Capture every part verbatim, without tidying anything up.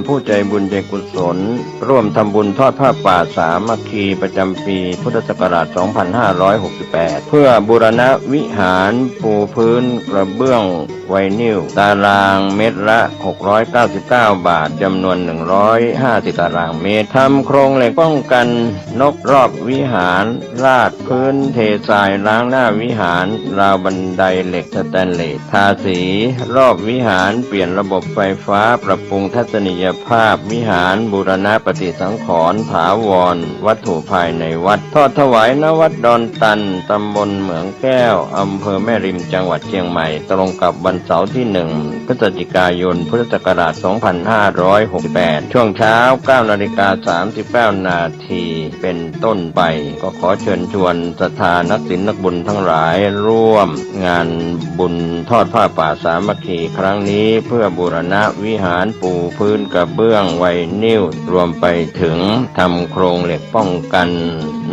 ผู้ใจบุญใจกุศล ร่วมทำบุญทอดผ้าป่าสามัคคีประจำปีพุทธศักราช สองพันห้าร้อยหกสิบแปด เพื่อบูรณะวิหารปูพื้นกระเบื้องไวนิล ตารางเมตรละ หกร้อยเก้าสิบเก้าบาท จำนวน หนึ่งร้อยห้าสิบตารางเมตร ทำโครงเหล็กป้องกัน นกรอบวิหาร ราดพื้นเททราย ล้างหน้าวิหาร ราวบันไดเหล็กสแตนเลส ทาสีรอบวิหาร เปลี่ยนระบบไฟฟ้า ปรับปรุงทัศนียภาพวิหาร บูรณะปฏิสังขรณ์ถาวรวัตถุภายในวัด ทอดถวาย ณ วัดดอนตัน ตำบลเหมืองแก้ว อำเภอแม่ริม จังหวัดเชียงใหม่ ตรงกับวันเสาร์ที่ หนึ่ง พฤศจิกายน พุทธศักราช สองพันห้าร้อยหกสิบแปด ช่วงเช้า เก้านาฬิกาสามสิบเก้านาที เป็นต้นไป ก็ขอเชิญชวนศรัทธานักศีลนักบุญทั้งหลาย ร่วมงานบุญทอดผ้าป่าสามัคคีครั้งนี้ เพื่อบูรณะวิหารปูพื้นกระเบื้องไวนิล รวมไปถึงทำโครงเหล็กป้องกัน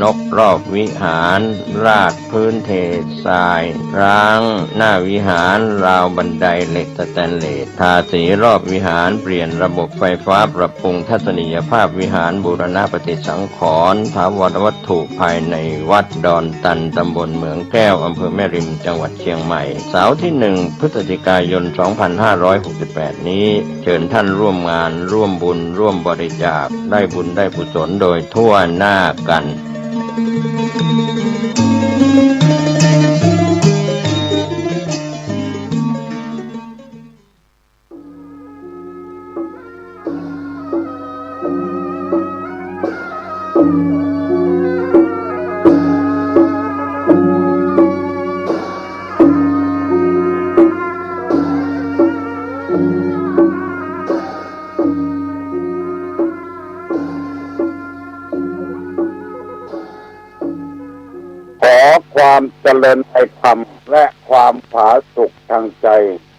นกรอบวิหาร ราดพื้นเททราย ล้างหน้าวิหาร ราวบันไดเหล็กสแตนเลส ทาสีรอบวิหาร เปลี่ยนระบบไฟฟ้า ปรับปรุงทัศนียภาพวิหาร บูรณะปฏิสังขรณ์ถาวรวัตถุภายในวัดดอนตัน ตำบลเหมืองแก้ว อำเภอแม่ริม จังหวัดเชียงใหม่ เสาร์ที่ หนึ่ง พฤศจิกายน สองพันห้าร้อยหกสิบแปด นี้ เชิญท่านร่วมงาน ร่วมบุญ ร่วมบริจาค ได้บุญได้กุศลโดยทั่วหน้ากัน ขอความเจริญในธรรมและความผาสุกทางใจ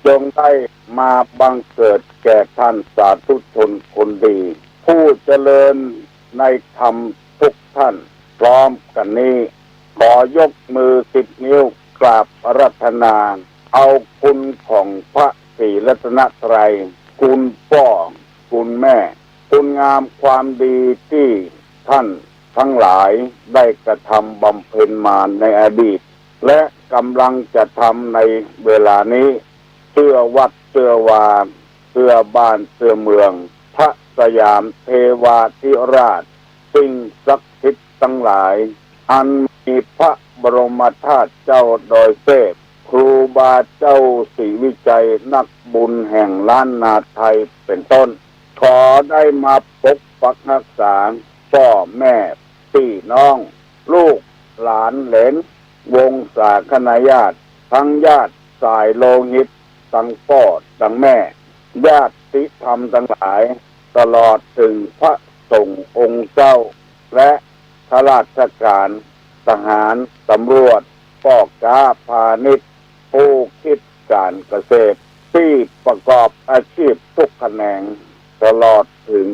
จงได้มาบังเกิดแก่ท่านสาธุชนคนดี ผู้เจริญในธรรมทุกท่าน พร้อมกันนี้ ขอยกมือสิบนิ้วกราบอาราธนา เอาคุณของพระศรีรัตนตรัย คุณป้อ คุณแม่ คุณงามความดีที่ท่านทั้งหลายได้กระทำบำเพ็ญมาในอดีต และกำลังจะทำในเวลานี้ เพื่อวัดเพื่อวา เพื่อบ้านเพื่อเมือง พระสยามเทวาธิราช สิ่งศักดิ์สิทธิ์ทั้งหลาย อันมีพระบรมธาตุเจ้าดอยเซบ ครูบาเจ้าศรีวิชัย นักบุญแห่งล้านนาไทยเป็นต้น ขอได้มาปกปักรักษาพ่อแม่พี่น้อง ลูกหลานเหลน วงศาคณาญาติ ทั้งญาติสายโลหิต ทั้งป้อทั้งแม่ ญาติธรรมทั้งหลาย ตลอดถึงพระสงฆ์องค์เจ้า และข้าราชการ ทหาร ตำรวจ ป้อก๊าพาณิชย์ ผู้คิดการเกษตร ที่ประกอบอาชีพทุกแขนง ตลอดถึง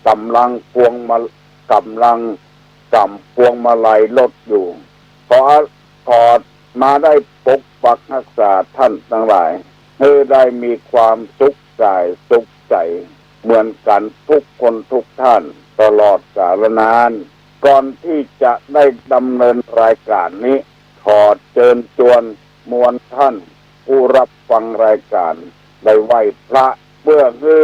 กำลังพวงมา กำลังกำพวงมาลัยรถอยู่ ขอ ขอมาได้ปกปักรักษาท่านทั้งหลาย ให้ได้มีความสุขกายสุขใจ เหมือนกันทุกคนทุกท่าน ตลอดกาลนาน ก่อนที่จะได้ดำเนินรายการนี้ ขอเชิญชวนมวลท่านผู้รับฟังรายการ ได้ไหว้พระ เพื่อให้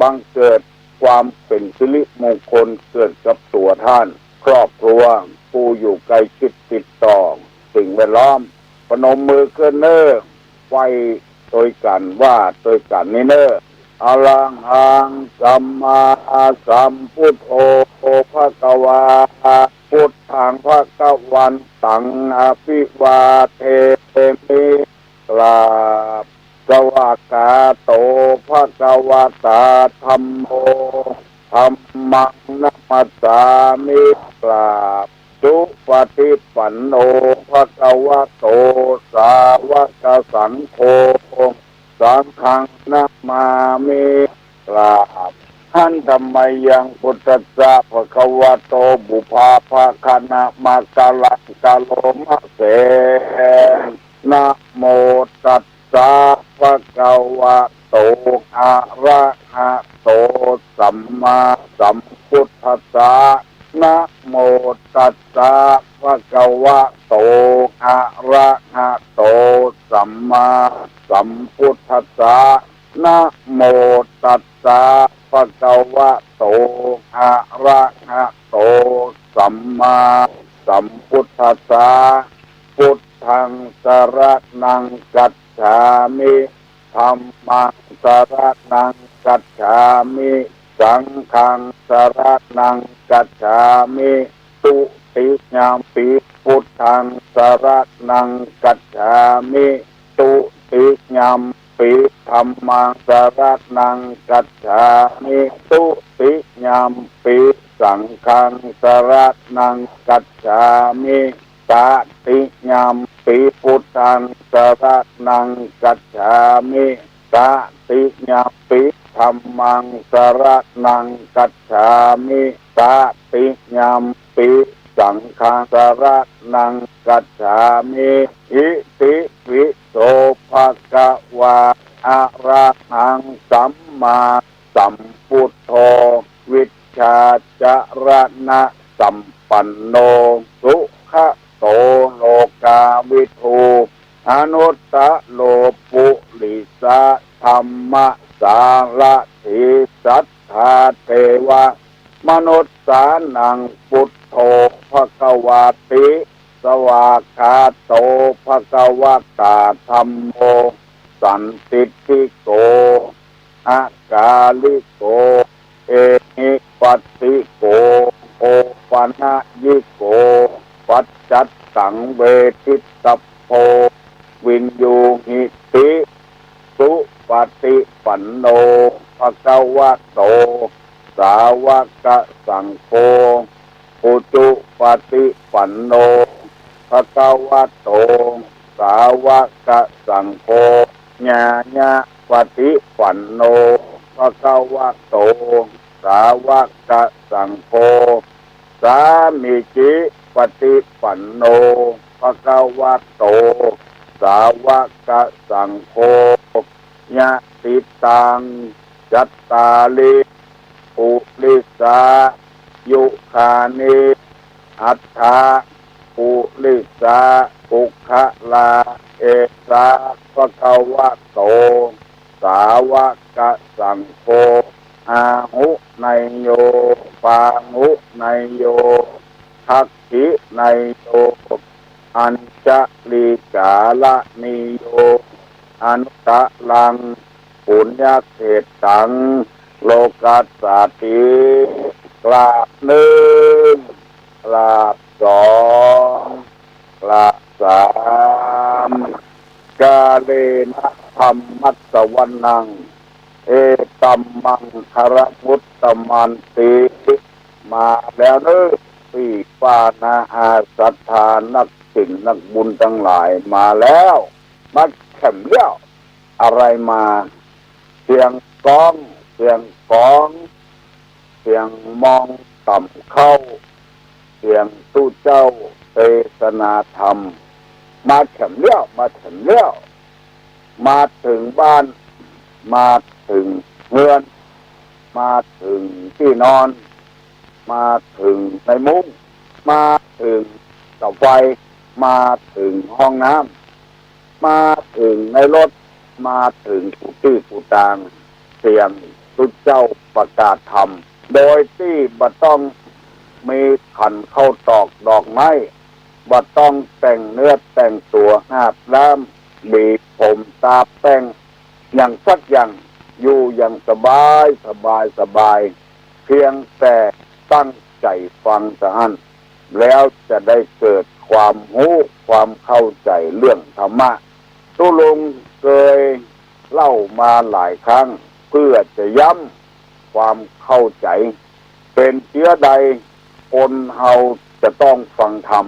บังเกิดความเป็นสิริมงคลเกิดกับตัวท่าน ครอบครัว ผู้อยู่ใกล้ชิดติดต่อ สิ่งแวดล้อม พนมมือขึ้นเน้อ ไหว้ตวยกั๋น ว่าตวยกั๋นนี้เน้อ อะระหังสัมมาสัมพุทโธภะคะวา พุทธังภะคะวันตังอะภิวาเทมิ กราบ สวากขาโตภะคะวะตา ธัมโม ธัมมังนะมัสสามิ กราบ สุปะฏิปันโนภะคะวะโต สาวะกะสังโฆ สังฆังนะมามิ กราบ หันธะมะยังพุทธัสสะภะคะวะโต ปุพพะภะคะนะมะกะลังกะโลมะเส นะโมตัสสะภ ภะคะวะโต อะระหะโต สัมมาสัมพุทธัสสะ นะโมตัสสะ ภะคะวะโต อะระหะโต สัมมาสัมพุทธัสสะ นะโมตัสสะ ภะคะวะโต อะระหะโต สัมมาสัมพุทธัสสะ พุทธัง สะระณัง กัจฉามิ ธัมมัง สะระณัง กัจฉามิ สังฆัง สะระณัง กัจฉามิ ตุติยัมปิ พุทธัง สะระณัง กัจฉามิ ตุติยัมปิ ธัมมัง สะระณัง กัจฉามิ ตุติยัมปิ สังฆัง สะระณัง กัจฉามิ ตติยัมปิ พุทธัง สะระณัง กัจฉามิ ตติยัมปิ ธัมมัง สะระณัง กัจฉามิ ตติยัมปิ สังฆัง สะระณัง กัจฉามิ อิติปิโส ภะคะวา อะระหัง สัมมาสัมพุทโธ วิชชาจะระณะสัมปันโน สุขะโต โลกาวิทู อนุตตะโร ปุริสะธัมมะสารถี สัทธาเทวะมนุสสานัง พุทโธ ภะคะวาติ สวากขาโต ภะคะวะตา ธัมโม สันทิฏฐิโก อะกาลิโก เอหิปัสสิโก โอปะนะยิโก ปัจจัตตัง เวทิตตะโพ วินยูหิติ สุปะฏิปันโน ภะคะวะโต สาวะกะสังโฆ อุจุปะฏิปันโน ภะคะวะโต สาวะกะสังโฆ ญาณะปะฏิปันโน ภะคะวะโต สาวะกะสังโฆ สามีจิปะฏิปันโน ภะคะวะโต สาวะกะสังโฆ ยะติตัง จัตตาริ ปุริสายุคานิ อัฏฐะ ปุริสาปุคคลา เอสา ภะคะวะโต สาวะกะสังโฆ อาหุเนยโย ปาหุเนยโย ทักขิเนยโย อัญชลีกาละนีโย อนุตตะรัง ปุญญเขตตัง โลกัสสาติ กราบนึ่ง กราบสอง กราบสาม กาเลนะธัมมัสสวนัง เอตัมมังคะละมุตตะมันติ มาแล้วเน้อ ปี้ป้าน้าอาศรัทธานักศีลนักบุญตังหลาย มาแล้ว มาแถมแล้ว อะไรมา เสียงกลอง เสียงกลอง เสียงมองต่ำเข้า เสียงตุ๊เจ้าเตสนาธรรม มาแถมแล้ว มาแถมแล้ว มาเถิงบ้าน มาเถิงเฮือน มาเถิงตี้นอน มาเถิงในมุ้ง มาเถิงเสาไฟ มาเถิงห้องน้ำ มาเถิงในรถ มาเถิงกู้ตี้กู้ตาง เสียงตุ๊เจ้าประกาศธรรม โดยตี้บ่ต้องมีขันข้าวตอกดอกไม้ บ่ต้องแต่งเนื้อแต่งตั๋วอาบน้ำ หวีผมตาแป้ง อย่างสักอย่าง อยู่อย่างสบาย สบาย สบาย เพียงแต่ตั้งใจ๋ฟังเต้าอั้น แล้วจะได้เกิดความฮู้ความเข้าใจ๋เรื่องธรรมะ ตุ๊ลุงเกยเล่ามาหลายครั้ง เพื่อจะย้ำความเข้าใจ๋ เป๋นเจื้อใดคนเฮาจะต้องฟังธรรม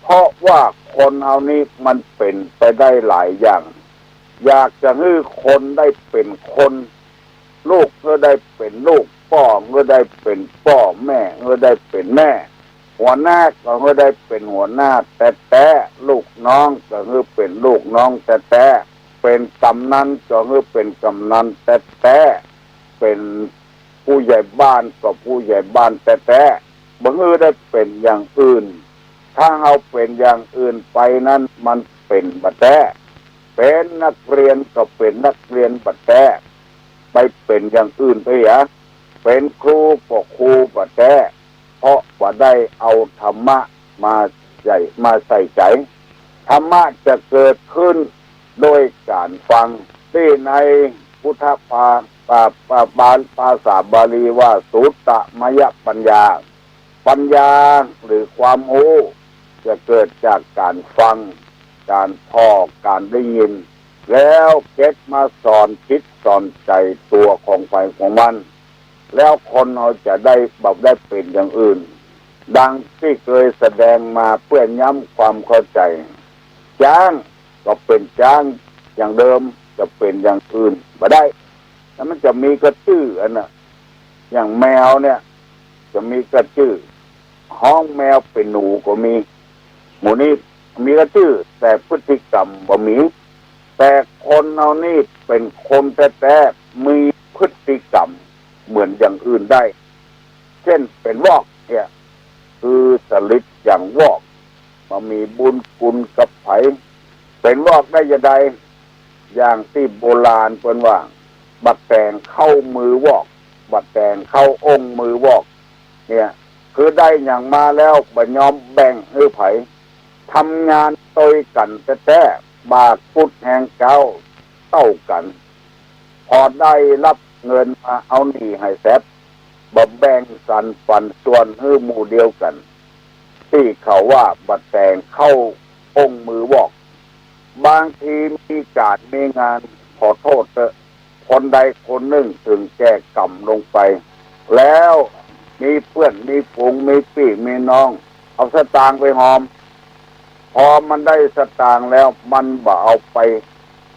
เพราะว่าคนเฮานี้มันเป๋นไปได้หลายอย่าง อยากจะหื้อคนได้เป๋นคน ลูกหื้อได้เป๋นลูก ป้อหื้อได้เป๋นป้อ แม่หื้อได้เป๋นแม่ หัวหน้าก็หื้อได้เป๋นหัวหน้าแต๊ๆ ลูกน้องก็หื้อเป๋นลูกน้องแต๊ เป๋นก๋ำนันก็หื้อเป๋นก๋ำนันแต๊ๆ เป๋นผู้ใหญ่บ้านก็ผู้ใหญ่บ้านแต๊ๆ บ่หื้อได้เป๋นอย่างอื่น ถ้าเฮาเป๋นอย่างอื่นไปนั้นมันเป๋นบ่แต๊ เป๋นนักเรียนก็เป๋นนักเรียนบ่แต๊ ไปเป๋นอย่างอื่นไปเหีย เป๋นครูก็ครูบ่แต๊ เพราะบ่ได้เอาธรรมะมาใส่ มาใส่ใจ๋ ธรรมะจะเกิดขึ้นโดยก๋านฟัง ตี้ในพุทธภา ภา ภา ภาษาบาลีว่าสุตตมยปัญญา ปัญญาหรือความฮู้จะเกิดจากก๋านฟัง ก๋านผ่อ ก๋านได้ยิน แล้วเก็บมาสอนจิตสอนใจ๋ตั๋วของใผของมัน แล้วคนเฮาจะได้ บ่ได้เป๋นอย่างอื่น ดังตี้เกยแสดงมาเปื้อย้ำความเข้าใจ๋ จ๊างก็เป๋นจ๊างอย่างเดิม จะเป๋นอย่างอื่นบ่ได้ แล้วมันจะมีก้าจื้ออันน่ะ อย่างแมวเนี่ย จะมีก้าจื้อ ฮ้องแมวเป๋นหนูก็มี หมู่นี้มีก้าจื้อ แต่พฤติกรรมบ่มี แต่คนเฮานี่เป๋นคนแต๊ๆ มีพฤติกรรมเหมือนอย่างอื่นได้ เจ้นเป๋นวอกเนี่ย คือสลิดอย่างวอก บ่มีบุญคุณกับใผ เป๋นวอกได้จาใด อย่างตี้โบราณเปิ้นว่า บ่แต๋งเข้ามือวอก บ่แต๋งเข้าองค์มือวอก เนี่ย คือได้หยังมาแล้วบ่ยอมแบ่งหื้อใผ ทำงานตวยกั๋นแต๊ๆ บ่ากุดแฮงก๊าวเต้ากั๋น พอได้ฮับเงินมาเอาหนี้หื้อแซด บ่แบ่งสรรปันส่วนหื้อหมู่เดียวกั๋น ตี้เขาว่าบ่แต๋งเข้าองค์มือวอก บางทีมีก๋านมีงาน ขอโต้ษเต๊อะ คนใดคนนึ่งเถิงแก่กำลงไป แล้วมีเปื้อนมีฝูง มีปี้มีน้อง เอาสตางค์ไปหอม พอมันได้สตางค์แล้ว มันบ่เอาไป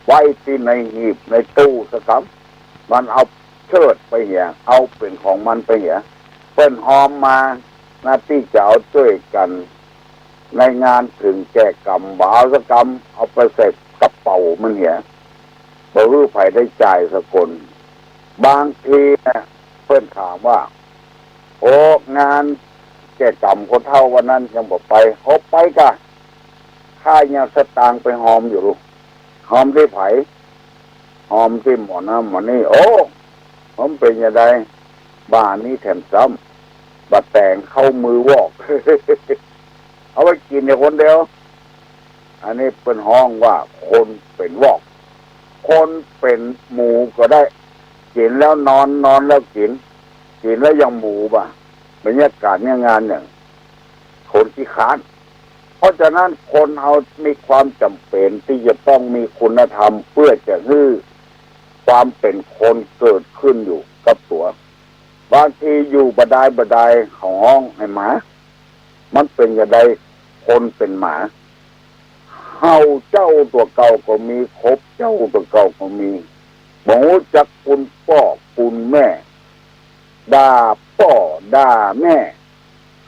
ไว้ตี้ในหีบในตู้สักกำ มันเอาเชิดไปเหีย เอาเป๋นของมันไปเหีย เปิ้นหอมมา หน้าตี้จะเอาจ้วยกั๋น ในงานเถิงแก่กำ บ่เอาสักกำ เอาไปใส่กระเป๋ามันเหีย บ่หื้อใผได้จ่ายสักคน บางทีนะ เปิ้นถามว่า โอ้ งานแก่กำคนเฒ่าวันนั้นยังบ่ไป โอ้ ไปก่า ข้ายังสตางค์ไปหอมอยู่ หอมตี้ใผ หอมตี้หมอนั้นหมอนี้ โอ้ มันเป๋นจาใด บ่านี้แถมซ้ำ บ่าแต๋งเข้ามือวอก เอาไว้กิ๋นอยู่คนเดียว อันนี้เปิ้นฮ้องว่าคนเป๋นวอก คนเป๋นหมูก็ได้ กิ๋นแล้วนอน นอนแล้วกิ๋น กิ๋นแล้วยังหมูบ่า บรรยากาศเนี่ยงานเนี่ย คนขี้คร้าน เพราะฉะนั้นคนเฮามีความจ๋ำเป๋นตี้จะต้องมีคุณธรรม เปื้อจะหื้อความเป๋นคนเกิดขึ้นอยู่กับตั๋ว บางทีอยู่บ่ดายบ่ดาย เขาฮ้องไอ้หมา มันเป๋นจาใด คนเป๋นหมา เห่าเจ้าตั๋วเก่าก็มี ขบเจ้าตั๋วเก่าก็มี บ่ฮู้จักคุณป้อคุณแม่ ด่าป้อด่าแม่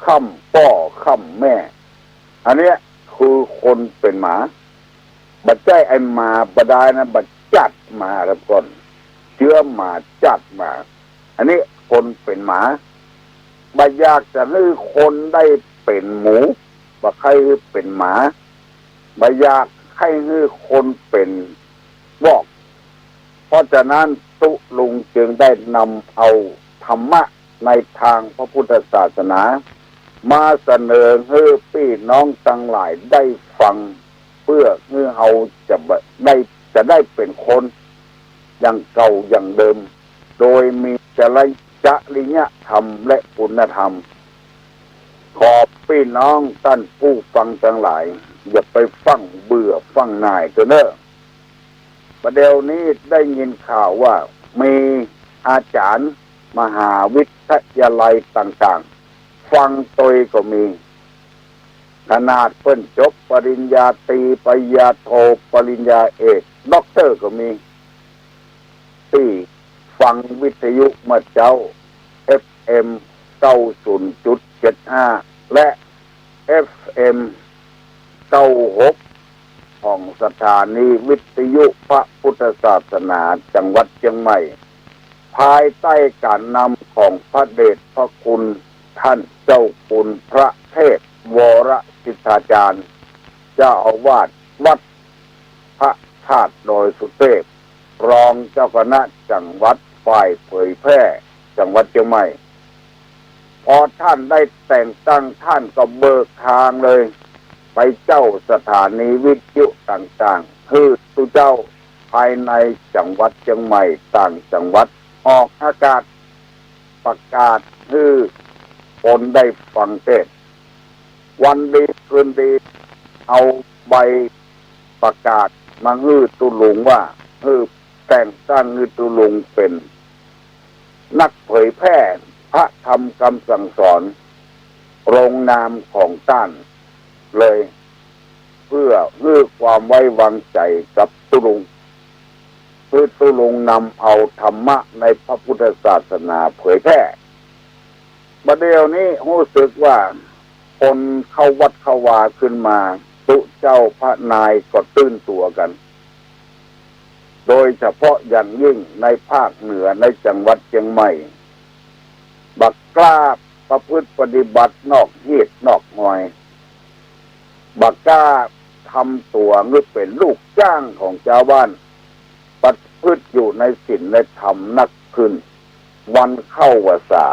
ค่ำป้อค่ำแม่ อันเนี้ยคือคนเป๋นหมา บ่ใจ้ไอ้หมาบ่ดายนะ บ่จัดหมาแล้วก่อน เจื้อหมาจัดหมา อันนี้คนเป๋นหมา บ่อยากจะหื้อคนได้เป๋นหมู บ่ใค่หื้อเป๋นหมา บ่อยากใค่หื้อคนเป๋นวอก เพราะฉะนั้นตุ๊ลุงจึงได้นำเอาธรรมะในตางพระพุทธศาสนา มาเสนอหื้อปี้น้องตังหลายได้ฟัง เปื้อหื้อเฮาจะบ่ได้ จะได้เป๋นคนอย่างเก่าอย่างเดิม โดยมีจริ จริยธรรมและคุณธรรม ขอปี้น้องต้านผู้ฟังตังหลาย อย่าไปฟั่งเบื่อฟั่งหน่ายเต๊อะเน่อ บ่าเดี่ยวนี้ได้ยินข่าวว่ามีอาจ๋ารย์มหาวิทยาลัยต่างๆ ฟั่งตวยก็มี ขนาดเปิ้นจบปริญญาตรี ปริญญาโท ปริญญาเอก ด็อกเตอร์ก็มี ตี้ฟังวิทยุเมื่อเจ๊า เอฟเอ็ม เก้าศูนย์จุดเจ็ดห้า และ เอฟเอ็ม เก้าหก ของสถานีวิทยุพระพุทธศาสนาจังหวัดเจียงใหม่ ภายใต้ก๋านนำของพระเดชพระคุณท่านเจ้าคุณพระเทพวรสิทธาจารย์ เจ้าอาวาสวัดพระธาตุดอยสุเทพ รองเจ้าคณะจังหวัดฝ่ายเผยแพร่จังหวัดเจียงใหม่ พอท่านได้แต่งตั้ง ท่านก็เบิกทางเลย ไปเจ้าสถานีวิทยุต่างๆ หื้อตุ๊เจ้าภายในจังหวัดเจียงใหม่ ต่างจังหวัด ออกอากาศประกาศหื้อคนได้ฟังเทศน์ วันดีคืนดี เอาใบประกาศมาหื้อตุ๊ลุงว่า หื้อแต่งตั้งหื้อตุ๊ลุงเป๋นนักเผยแพร่พระธรรมกำสั่งสอน ลงนามของต้านเลย เปื้อหื้อความไว้วางใจ๋กับตุ๊ลุง หื้อตุ๊ลุงนำเอาธรรมะในพระพุทธศาสนาเผยแพร่ บ่าเดี่ยวนี้ฮู้สึกว่าคนเข้าวัดเข้าวาขึ้นมา ตุ๊เจ้าพระนายก็ตื่นตั๋วกั๋น โดยเฉพาะอย่างยิ่งในภาคเหนือ ในจังหวัดเจียงใหม่ บ่กล้าประพฤติปฏิบัตินอกฮีตนอกฮอย บ่กล้าทำตั๋วหื้อเป๋นลูกจ้างของจาวบ้าน ประพฤติอยู่ในศีลในธรรมนักขึ้น วันเข้าพรรษา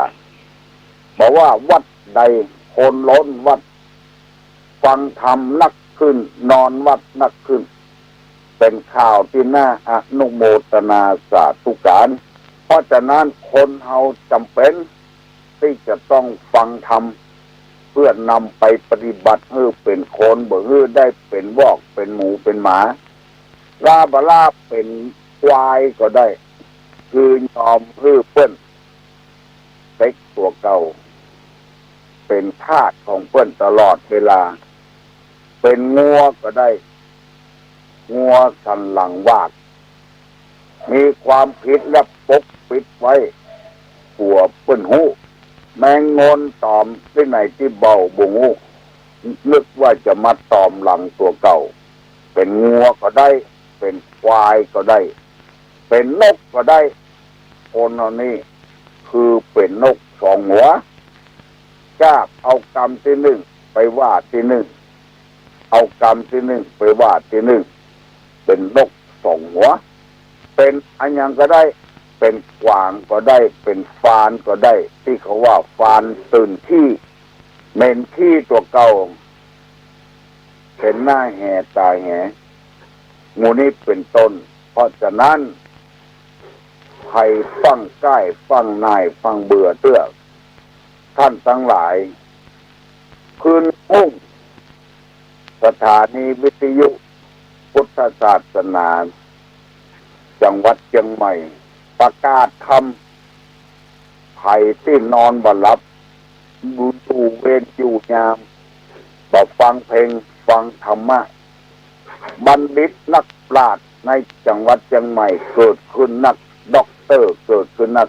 บ่ว่าวัดใดคนล้นวัด ฟังธรรมนักขึ้น นอนวัดนักขึ้น เป๋นข่าวตี้น่าอนุโมทนาสาธุก๋าน เพราะฉะนั้นคนเฮาจ๋ำเป๋นตี้จะต้องฟังธรรม เปื้อนำไปปฏิบัติหื้อเป๋นคน บ่หื้อได้เป๋นวอกเป๋นหมูเป๋นหมา ลาบ่ลาเป๋นควายก็ได้ คือยอมหื้อเปิ้นเต็กตั๋วเก่า เป๋นทาสของเปิ้นตลอดเวลา เป๋นงัวก็ได้ งัวสันหลังวาก มีความผิดแล้วปกปิดไว้ กั๋วเปิ้นฮู้ แมงงอนตอมตี้ไหนตี้เบ้าบ่ฮู้ นึกว่าจะมาตอมหลังตั๋วเก่า เป๋นงัวก็ได้ เป๋นควายก็ได้ เป๋นนกก็ได้ คนเฮานี้คือเป๋นนกสองหัว กล้าเอากำตี้นึ่งไปว่าตี้นึ่ง เอากำตี้นึ่งไปว่าตี้นึ่ง เป๋นนกสองหัว เป๋นอะหยังก็ได้ เป๋นกวางก็ได้ เป๋นฟานก็ได้ ตี้เขาว่าฟานตื่นขี้ เหม็นขี้ตั๋วเก่า เป๋นหน้าแหต๋าแห หมู่นี้เป๋นต้น เพราะฉะนั้น ใผฟั่งใก้ฟั่งนายฟั่งเบื่อเตื้อ ต้านตังหลาย คืนฮุ่ง สถานีวิทยุพุทธศาสนา จังหวัดเจียงใหม่ ประกาศธรรม ใผตี้นอนบ่หลับ อยู่เวรอยู่ยาม บ่ฟังเพลงฟังธรรมะ บัณฑิตนักปราชญ์ในจังหวัดเจียงใหม่เกิดขึ้นนัก ด็อกเตอร์เกิดขึ้นนัก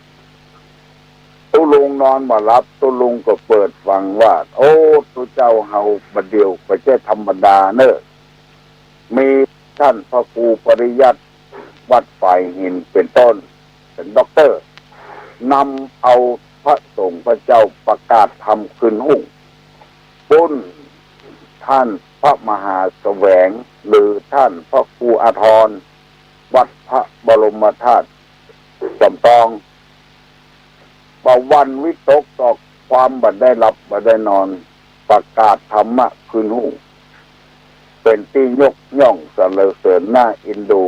ตุ๊ลุงนอนบ่หลับ ตุ๊ลุงก็เปิดฟังว่า โอ้ ตุ๊เจ้าเฮาบ่าเดี่ยวบ่ใจ้ธรรมดาเน่อ มีต้านพระครูปริยัติวัดฝายหินเป๋นต้น เป๋นด็อกเตอร์ นำเอาพระสงฆ์พระเจ้าประกาศธรรมคืนฮุ่ง ปุ้นต้านพระมหาแสวง หรือต้านพระครูอาทร วัดพระบรมธาตุจอมตอง บ่าหวั่นวิตกต่อความบ่ได้หลับบ่ได้นอน ประกาศธรรมะคืนฮุ่ง เป๋นตี้ยกย่องสรรเสริญ น่าเอ็นดู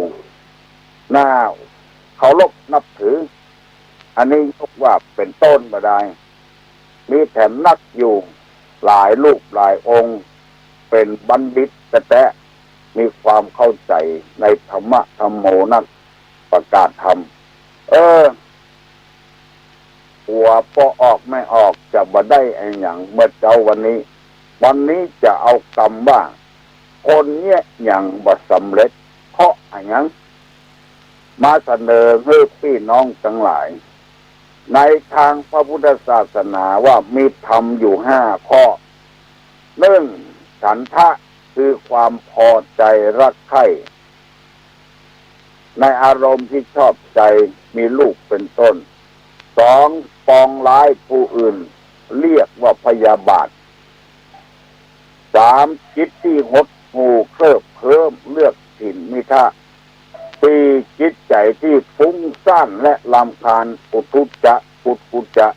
น่าเคารพนับถือ อันนี้ยกว่าเป๋นต้นบ่าดาย มีแถมนักอยู่หลายรูปหลายองค์ เป๋นบัณฑิตแต๊ๆ มีความเข้าใจ๋ในธรรมะธัมโมนัก ประกาศธรรม เออ หัวปอออกแม่ออกจะบ่ได้อะหยังเมื่อเจ๊าวันนี้ วันนี้จะเอากำว่า คนเยียะหยังบ่สำเร็จ เพราะอะหยัง มาเสนอหื้อปี้น้องตังหลาย ในตางพระพุทธศาสนาว่ามีธรรมอยู่ห้าข้อ นึ่ง ฉันทะ คือความพอใจรักใคร่ในอารมณ์ที่ชอบใจ มีลูกเป็นต้น สอง ปองร้ายผู้อื่น เรียกว่าพยาบาท สาม จิตที่หดหู่เคลิบเคลิ้ม เรียกถินมิทะ สี่ จิตใจที่ฟุ้งซ่านและรำคาญ อุทธัจจะ กุกุจจะ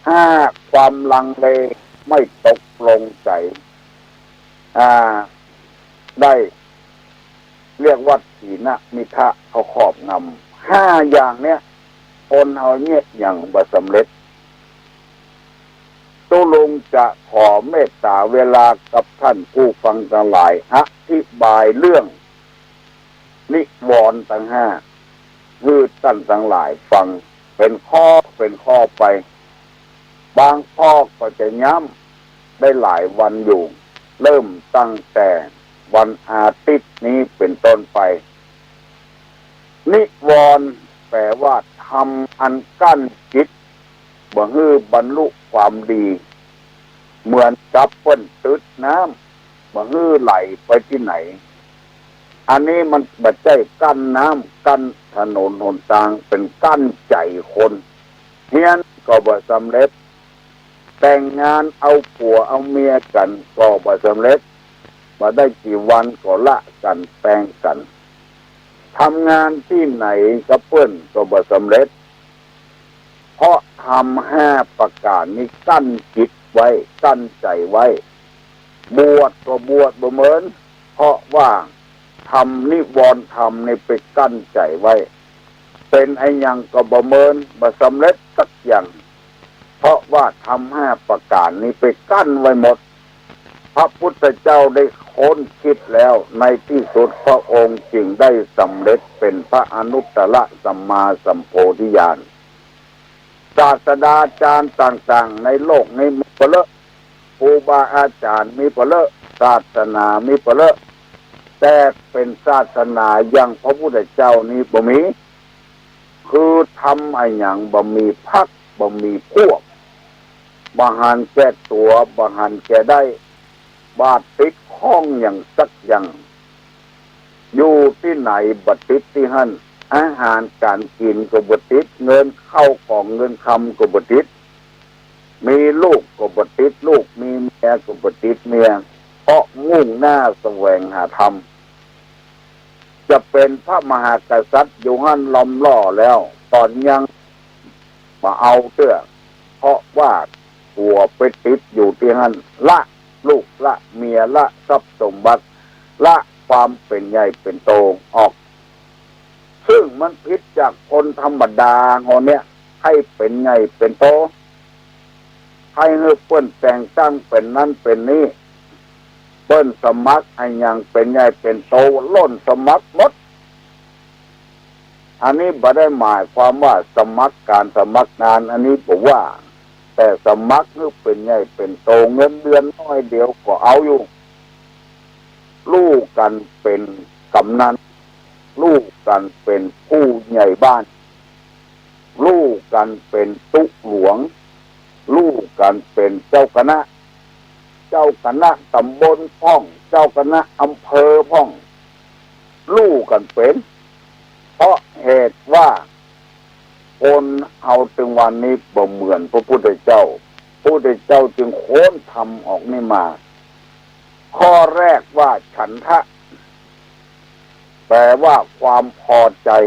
ห้า ความลังเลไม่ตกลงใจ อ่า ได้ เรียกว่าถีนมิทะเขาครอบงำ ห้าอย่างเนี้ย คนเฮาเยียะหยังบ่สำเร็จ ตุ๊ลุงจะขอเมตตาเวลากับท่านผู้ฟังตังหลาย อธิบายเรื่องนิวรณ์ตังห้า หื้อต้านตังหลายฟัง เป๋นข้อเป๋นข้อไป บางข้อก็จะย้ำได้หลายวันอยู่ เริ่มตั้งแต่วันอาทิตย์นี้เป๋นต้นไป นิวรณ์แป๋ว่าธรรมอันกั้นจิต บ่หื้อบรรลุความดี เหมือนกับเปิ้นตึ๊ดน้ำ บ่หื้อไหลไปตี้ไหน อันนี้มันบ่ใจ้กั้นน้ำ กั้นถนนหนตาง เป๋นกั้นใจ๋คน เฮียนก็บ่สำเร็จ แต่งงานเอาผัวเอาเมียกั๋นก็บ่สำเร็จ บ่ได้กี่วันก็ละกั๋นแปลงกั๋น ทำงานตี้ไหนกับเปิ้นก็บ่สำเร็จ เพราะธรรมห้าประก๋านนี้กั้นจิตไว้ กั้นใจ๋ไว้ บวชก็บวชบ่เหมิน เพราะว่าธรรมนิวรณ์ธรรมนี่ไปกั้นใจ๋ไว้ เป๋นอะหยังก็บ่เหมิน บ่สำเร็จสักอย่าง เพราะว่าธรรมห้าประก๋านนี้ไปกั้นไว้หมด พระพุทธเจ้าได้ค้นคิดแล้ว ในตี้สุดพระองค์จึงได้สำเร็จเป๋นพระอนุตตรสัมมาสัมโพธิญาณ ศาสดาอาจ๋ารย์ต่างๆ ในโลกนี้มีบ่เลอะ ครูบาอาจ๋ารย์มีบ่เลอะ ศาสนามีบ่เลอะ แต่เป๋นศาสนาอย่างพระพุทธเจ้านี้บ่มี คือธรรมอะหยังบ่มีพรรค บ่มีพวก บ่หันแก่ตั๋ว บ่หันแก่ได้ บ่ติดข้องหยังสักอย่าง อยู่ตี้ไหนบ่ติดตี้หั้น อาหารก๋านกิ๋นก็บ่ติด เงินเข้าของเงินคำก็บ่ติด มีลูกก็บ่ติดลูก มีเมียก็บ่ติดเมีย เพราะมุ่งหน้าแสวงหาธรรม จะเป๋นพระมหากษัตริย์อยู่หั้นลำล่อแล้ว ต๋อนยังบ่เอาเตื้อ เพราะว่าตั๋วไปติดอยู่ตี้หั้น ละลูกละเมีย ละทรัพย์สมบัติ ละความเป๋นใหญ่เป๋นโตออก ซึ่งมันผิดจากคนธรรมดาเฮาเนี้ย ใค่เป๋นใหญ่เป๋นโต ใค่หื้อเปิ้นแต่งตั้งเป๋นนั้นเป๋นนี้ เปิ้นสมัครอะหยังเป๋นใหญ่เป๋นโต ล่นสมัครหมด อันนี้บ่ได้หมายความว่าสมัครก๋านสมัครงาน อันนี้บ่ว่า แต่สมัครหื้อเป๋นใหญ่เป๋นโต เงินเดือนน้อยเดียวก็เอาอยู่ ลู่กั๋นเป๋นกำนัน ลู่กั๋นเป๋นผู้ใหญ่บ้าน ลู่กั๋นเป๋นตุ๊หลวง ลู่กั๋นเป๋นเจ้าคณะ เจ้าคณะต๋ำบลพ่อง เจ้าคณะอำเภอพ่อง ลู่กั๋นเป๋น เพราะเหตุว่าคนเฮาตึงวันนี้บ่เหมือนพระพุทธเจ้า พระพุทธเจ้าจึงค้นธรรมออกนี้มา ข้อแรกว่าฉันทะ แป๋ว่าความพอใจ๋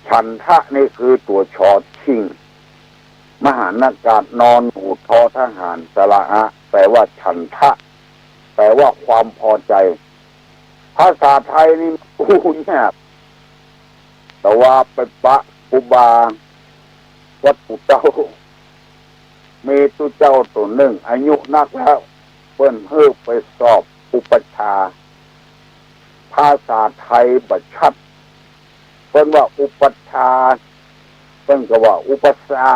ฉันทะนี่คือตั๋ว ช ชิง มหานากาศ นอหนู ทอทหาร สระอะ แป๋ว่าฉันทะ แป๋ว่าความพอใจ๋ ภาษาไทยนี่อู้ยาก แต่ว่าไปปะครูบาวัดปู่เต้า มีตุ๊เจ้าต๋นนึ่งอายุนักแล้ว เปิ้นหื้อไปสอบอุปัชฌาย์ ภาษาไทยบ่ชัด เปิ้นว่าอุปัชฌาย์ เปิ้นก็ว่าอุปัสสา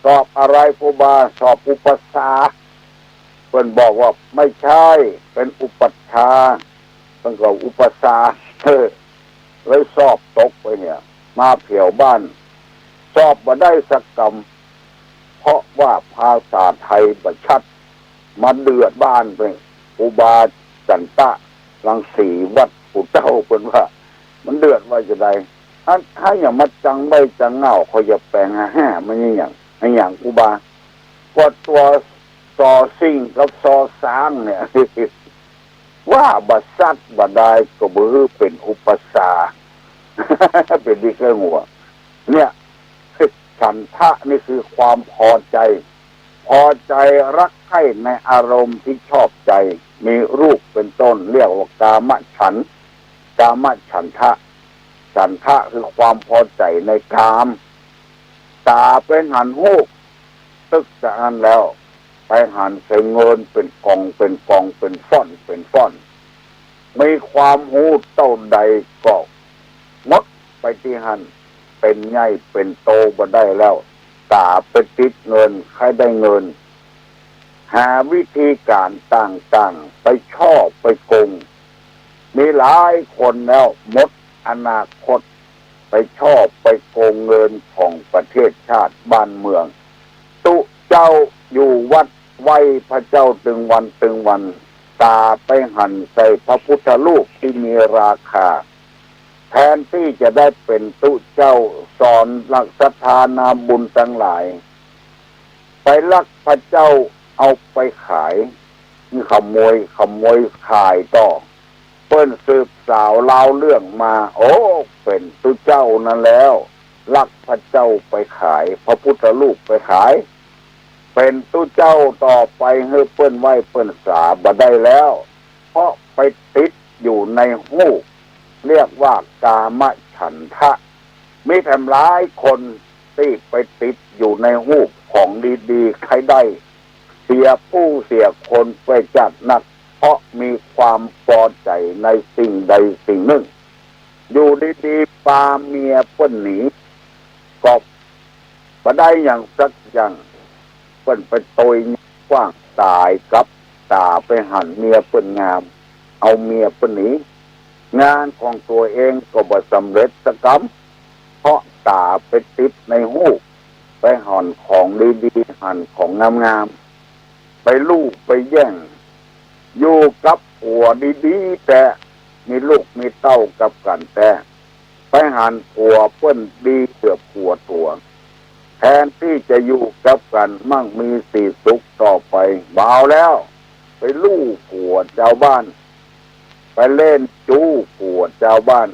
สอบอะไรครูบา สอบอุปัสสา เปิ้นบอกว่าไม่ใช่ เป๋นอุปัชฌาย์ เปิ้นก็อุปัสสา เออ เลยสอบตกไปเนี่ย มาแผวบ้าน สอบบ่ได้สักกำ เพราะว่าภาษาไทยบ่ชัด มาเดือดบ้านไป ครูบาจันตะรังสีวัดปู่เต้าเปิ้นว่า มันเดือดว่าจะใด อัน ถ้าอย่างมาจังใบ้จังเหง้า เขาจะแป๋งหาห้า มันยังอย่าง อันอย่างครูบา ก็ตั๋ว ซอสิ่งกับซอสร้างเนี่ย ว่าบ่ซัดบ่ได้ก็บ่หื้อเป๋นอุปสา เป๋นตี้ใค่หัว เนี่ย ฉันทะนี่คือความพอใจ พอใจรักใคร่ในอารมณ์ที่ชอบใจ มีรูปเป็นต้น เรียกว่ากามฉัน กามฉันทะ ฉันทะคือความพอใจในกาม ต๋าไปหันฮูป ตึกจากอั้นแล้ว ไปหันใส่เงินเป๋นกองเป๋นกอง เป๋นฟ้อนเป๋นฟ้อน มีความฮู้เต้าใดก็หมดไปตี้หั้น เป๋นใหญ่เป๋นโตบ่ได้แล้ว ต๋าไปติดเงิน ใค่ได้เงิน หาวิธีก๋านต่างๆ ไปฉ้อไปโกง มีหลายคนแล้วหมดอนาคต ไปฉ้อไปโกงเงินของประเทศชาติบ้านเมือง ตุ๊เจ้าอยู่วัดไหว้พระเจ้าตึงวันตึงวัน ต๋าไปหันใส่พระพุทธรูปตี้มีราคา แทนตี้จะได้เป๋นตุ๊เจ้าสอนนักศรัทธานาบุญตังหลาย ไปลักพระเจ้าเอาไปขาย ขโมย ขโมยขายต่อ เปิ้นสืบสาวราวเรื่องมา โอ้ เป๋นตุ๊เจ้านั้นแล้ว ลักพระเจ้าไปขาย พระพุทธรูปไปขาย เป๋นตุ๊เจ้าต่อไป หื้อเปิ้นไหว้เปิ้นสาบ่ได้แล้ว เพราะไปติดอยู่ในฮูป เรียกว่ากามฉันทะ มีแถมหลายคนตี้ไปติดอยู่ในฮูปของดีๆ ใค่ได้ เสียผู้เสียคนไปจัดนัก เพราะมีความปอใจ๋ในสิ่งใดสิ่งนึ่ง อยู่ดีๆ ปาเมียเปิ้นหนี ก็บ่ได้หยังสักอย่าง เปิ้นไปตวยขว้างต๋ายกับ ต๋าไปหันเมียเปิ้นงาม เอาเมียเปิ้นหนี งานของตั๋วเองก็บ่สำเร็จสักกำ เพราะต๋าไปติดในฮูป ไปหันของดีๆ หันของงามๆ ไปลู่ไปแย่ง อยู่กับผัวดีๆ แต๊ มีลูกมีเต้ากับกั๋นแต๊ ไปหันผัวเปิ้นดีเตื้อผัวตั๋ว แทนตี้จะอยู่กับกั๋นมั่งมีสีสุขต่อไป บ่เอาแล้ว ไปลู่ผัวจาวบ้าน ไปเล่นจู๊ผัวจาวบ้าน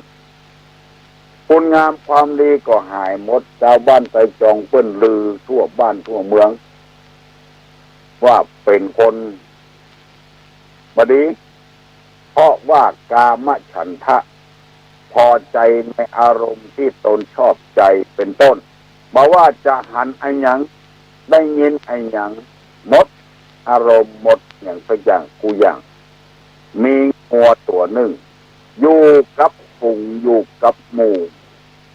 คุณงามความดีก็หายหมด จาวบ้านไตรจองเปิ้นลือทั่วบ้านทั่วเมือง ว่าเป๋นคนบ่ดี เพราะว่ากามฉันทะ พอใจ๋ในอารมณ์ตี้ตนชอบใจ๋เป๋นต้น บ่ว่าจะหันอะหยัง ได้ยินอะหยัง หมดอารมณ์ หมดหยังสักอย่างกู้อย่าง มีงัวตั๋วนึ่ง อยู่กับฝูง อยู่กับหมู่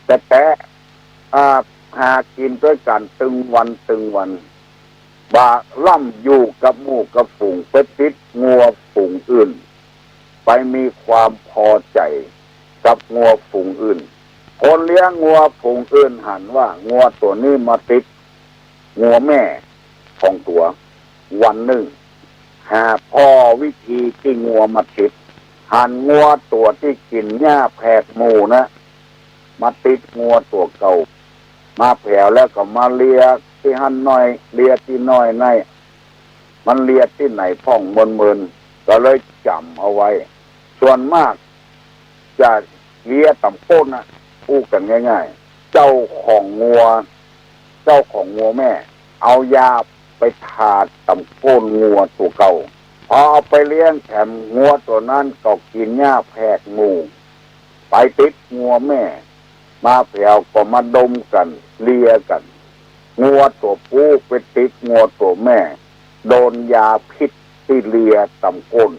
แต๊ๆ อ่า หากิ๋นตวยกั๋นตึงวันตึงวัน บ่าล่ำอยู่กับหมู่กับฝูง ไปติดงัวฝูงอื่น ไปมีความปอใจ๋กับงัวฝูงอื่น คนเลี้ยงงัวฝูงอื่นหันว่างัวตั๋วนี้มาติดงัวแม่ของตั๋ว วันนึ่ง หาผ่อวิธีตี้งัวมาติด หันงัวตั๋วตี้กิ๋นหญ้าแผกหมู่นะมาติดงัวตั๋วเก่า มาแผวแล้วก็มาเลียตี้หั้นหน้อย เลียตี้น้อยใน มันเลียตี้ไหนพ่องเมินๆ ก็เลยจ๋ำเอาไว้ ส่วนมากจะเลียต่ำก้นนะ อู้กั๋นง่ายๆ เจ้าของงัว เจ้าของงัวแม่ เอายาไปทาต่ำก้นงัวตั๋วเก่า พอเอาไปเลี้ยงแถมงัวตั๋วนั้นก็กิ๋นหญ้าแผกหมู่ ไปติดงัวแม่ มาแผวก็มาดมกั๋น เลียกั๋น งัวตั๋วปู๊ไปติดงัวตั๋วแม่ โดนยาพิษตี้เลียต่ำก้น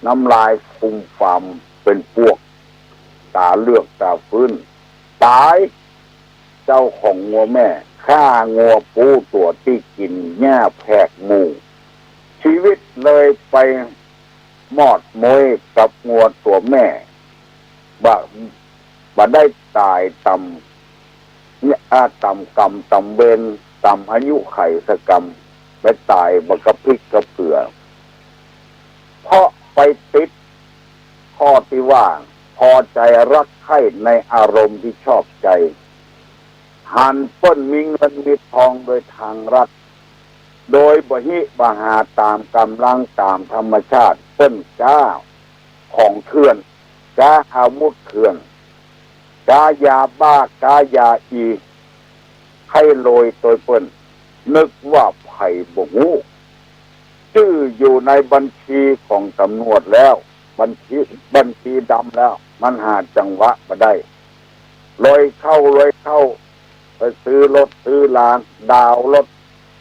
น้ำลายฟูมฟามเป๋นปวก ต๋าเหลือกต๋าฟื้น ต๋าย เจ้าของงัวแม่ฆ่างัวปู๊ตั๋วตี้กิ๋นหญ้าแผกหมู่ ชีวิตเลยไปมอดม้วยกับงัวตั๋วแม่ บ่ บ่ได้ต๋ายต๋าม เนี่ย อ่า ต๋ามกรรมต๋ามเวรต๋ามอายุไขสักกำ ไปต๋ายบ่กระพริบกระเผือ เพราะ ไปติดข้อตี้ว่า พอใจ๋รักใค่ในอารมณ์ตี้ชอบใจ๋ หันเปิ้นมีเงินมีทองโดยตางลัด โดยบ่หิบ่หาต๋ามก๋ำลังต๋ามธรรมชาติ เปิ้นก๊าของเถื่อน ก๊าอาวุธเถื่อน ก๊ายาบ้า ก๊ายาอี ใค่โลยโตยเปิ้น นึกว่าใผบ่ฮู้ จื้ออยู่ในบัญชีของต๋ำรวจแล้ว บัญชี บัญชีดำแล้ว มันหาจังหวะบ่ได้ โลยเข้า โลยเข้า ไปซื้อรถซื้อลา ดาวน์รถ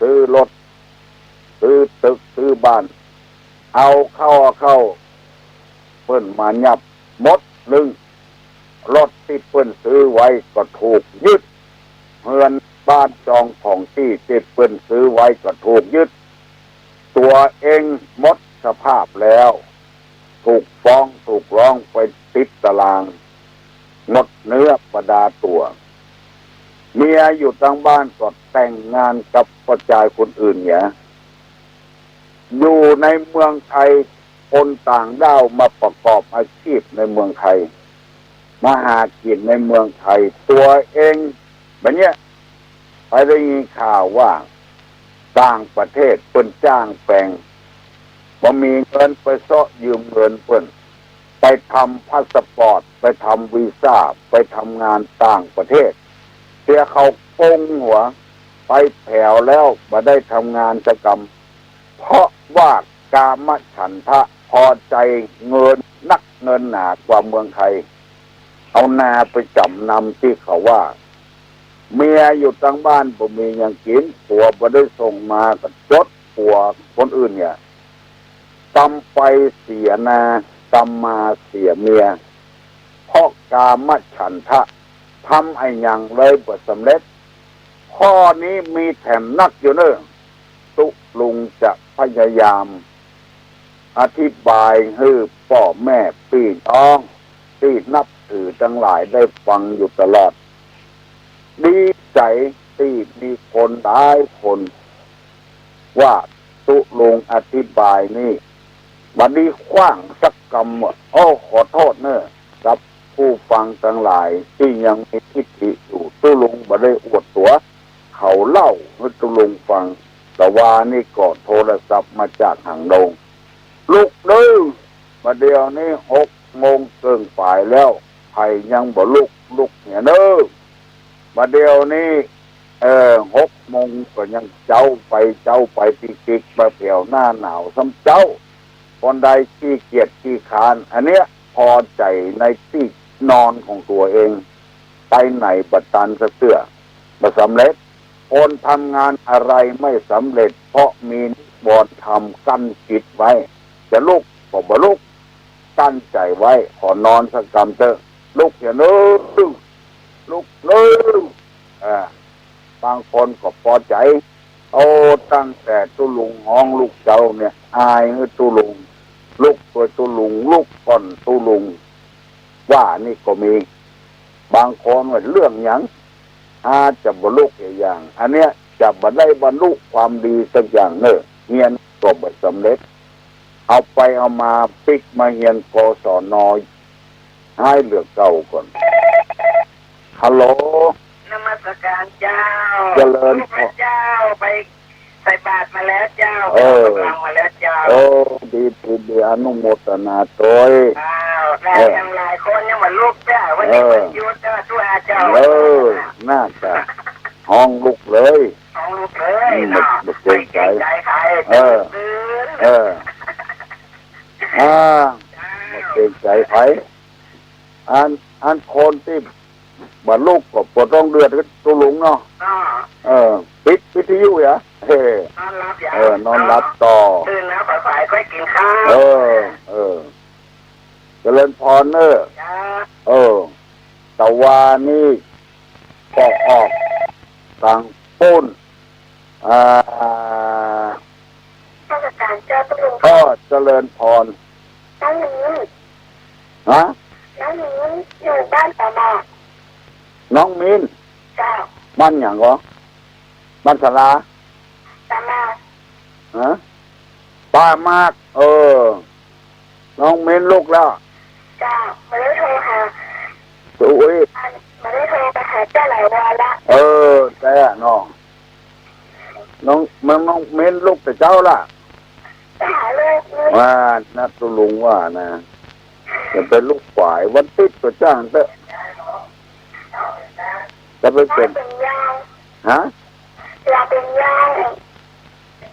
ซื้อรถ ซื้อตึก ซื้อบ้าน เอาเข้า เอาเข้า เปิ้นมายับหมดนึ่ง รถตี้เปิ้นซื้อไว้ก็ถูกยึด เฮือนบ้านจองของตี้ตี้เปิ้นซื้อไว้ก็ถูกยึด ตั๋วเองหมดสภาพแล้ว ถูกฟ้องถูกร้องไปติดต๋าราง หมดเนื้อประดาตั๋ว เมียอยู่ตังบ้านก็แต่งงานกับป้อจายคนอื่นเหีย อยู่ในเมืองไทย คนต่างด้าวมาประกอบอาชีพในเมืองไทย มาหากิ๋นในเมืองไทย ตั๋วเอง บ่าเนี้ย ไปได้ยินข่าวว่า ต่างประเทศเปิ้นจ้างแปง บ่มีเงินไปเซาะยืมเงินเปิ้น ไปทำพาสปอร์ต ไปทำวีซ่า ไปทำงานต่างประเทศ เสียเขาโกงหัว ไปแผวแล้วบ่ได้ทำงานสักกำ เพราะว่ากามฉันทะ พอใจ๋เงินนักเงินหนากว่าเมืองไทย เอานาไปจ๋ำนำตี้เขาว่า เมียอยู่ตังบ้านบ่มีหยังกิ๋น ผัวบ่ได้ส่งมาก็จดผัวคนอื่นเหีย ตำไปเสียนา ตำมาเสียเมีย เพราะกามฉันทะ ทำอะหยังเลยบ่สำเร็จ ข้อนี้มีแถมนักอยู่เน่อ ตุ๊ลุงจะพยายามอธิบายหื้อป้อแม่ปี้น้องตี้นับถือตังหลายได้ฟังอยู่ตลอด ดีใจ๋ตี้มีคนหลายคน ว่าตุ๊ลุงอธิบายนี่ บ่ดีขว้างสักกำว่า โอ้ ขอโต้ษเน่อ กับผู้ฟังตังหลายตี้ยังมีทิฐิอยู่ ตุ๊ลุงบ่ได้อวดตั๋ว เขาเล่าหื้อตุ๊ลุงฟัง ตะวานี้ก็โทรศัพท์มาจากหางดง ลุกเน่อ บ่าเดี่ยวนี้หกโมงเกิ่งป๋ายแล้ว ใผยังบ่ลุก ลุกเหียเน่อ บ่าเดี่ยวนี้ เออ หกโมงก็ยังเจ๊าไปเจ๊าไป ติ๊กๆ มาแผวหน้าหนาวซ้ำเจ๊า คนใดขี้เกียจขี้คร้าน อันเนี้ยพอใจ๋ในตี้นอนของตั๋วเอง ไปไหนบ่ตันสักเตื้อ บ่สำเร็จ คนทำงานอะไรไม่สำเร็จ เพราะมีนิวรณ์ธรรมกั้นจิตไว้ จะลุกก็บ่ลุก กั้นใจ๋ไว้ ขอนอนสักกำเต๊อะ ลุกเหียเน่อ ลุกเน่อ อ่า บางคนก็ปอใจ๋ โอ้ ตั้งแต่ตุ๊ลุงฮ้องลุกเจ๊าเนี่ย อายหื้อตุ๊ลุง ลุกตวยตุ๊ลุง ลุกก่อนตุ๊ลุง ว่านี่ก็มี บางคนว่าเรื่องหยัง อาจจะบ่ลุกเหียอย่าง อันเนี้ยจะบ่ได้บรรลุความดีสักอย่างเน่อ เฮียนก็บ่สำเร็จ เอาไปเอามาปิ๊กมาเฮียน กศน ฮ้ายเหลือเก่าก่อน ฮัลโหล นมัสการเจ้า เจริญพร ลูกพระเจ้าไปใส่บาตรมาแล้วเจ้า เออ ไปออกกำลังมาแล้วเจ้า โอ้ ดี ดี ดี อนุโมทนาตวย อ้าว ได้ เออ ยังหลายคนยังบ่ลุกเจ้า วันนี้ เออ วันหยุดเจ้า ทั่วเจ้า เออ น่าจะฮ้องลุกเลย ฮ้องลุกเลย อืม เนาะ บ่ บ่เกรงใจ๋ ไม่เกรงใจ๋ใคร เออ ตื่น เออ อ่า เจ้า บ่เกรงใจ๋ใผ อัน อันคนตี้บ่ลุกก็บ่ต้องเดือดตุ๊ลุงเนาะ อ่า เออ ปิดวิทยุเหีย เฮ้ นอนหลับเหีย เออ นอนหลับต่อ ตื่นแล้วสายๆ ค่อยกิ๋นข้าว เออ เออ เจริญพรเน่อ จ้า เออ ตะวานี้ก็ออกตางปู๊น อ่า นมัสการเจ้าตุ๊ลุง ก็เจริญพร น้องมิน ฮะ น้องมินอยู่บ้านตะหมาก น้องมิน เจ้า บ้านหยังก่อ บ้านสารา ตะหมาก ฮะ ตะหมาก เออ น้องเม้นลุกแล้ว เจ้า บ่ได้โทรหา โอ้ย บ่ได้โทรไปหาเจ้าหลายวันละ เออ แต่น้อง น้อง มันน้องเม้นลุกแต่เจ๊าละ ไปหาลูก ว่านะ ตุ๊ลุงว่านะ อย่าไปลุกขวาย วันติ๊ดก็จ้างเต๊อะ จะไปเป๋น ตาเป๋นยาง ฮะ ตาเป๋นยาง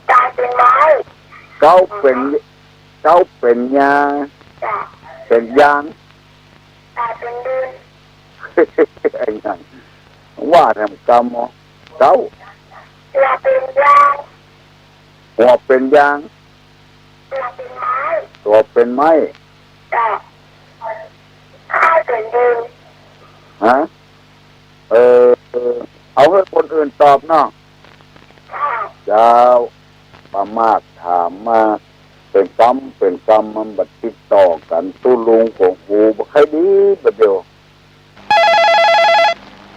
ตาเป๋นไม้ เก๊าเป๋น เก๊าเป๋นยาง จ้ะ เป๋นยาง ตาเป๋นดิน ไอ้นั่น ว่าทำกรรมเหรอ เก๊า ตาเป๋นยาง หัวเป๋นยาง ตาเป๋นไม้ ตัวเป๋นไม้ จ้ะ ข้าวเป๋นดิน ฮะ เออ เอาหื้อคนอื่นตอบเนาะ เจ้า ประมาทถามมา เป๋นกำ เป๋นกำ มันบ่ติดต่อกั๋น ตุ๊ลุงของกูบ่ใค่ดีบ่เดียว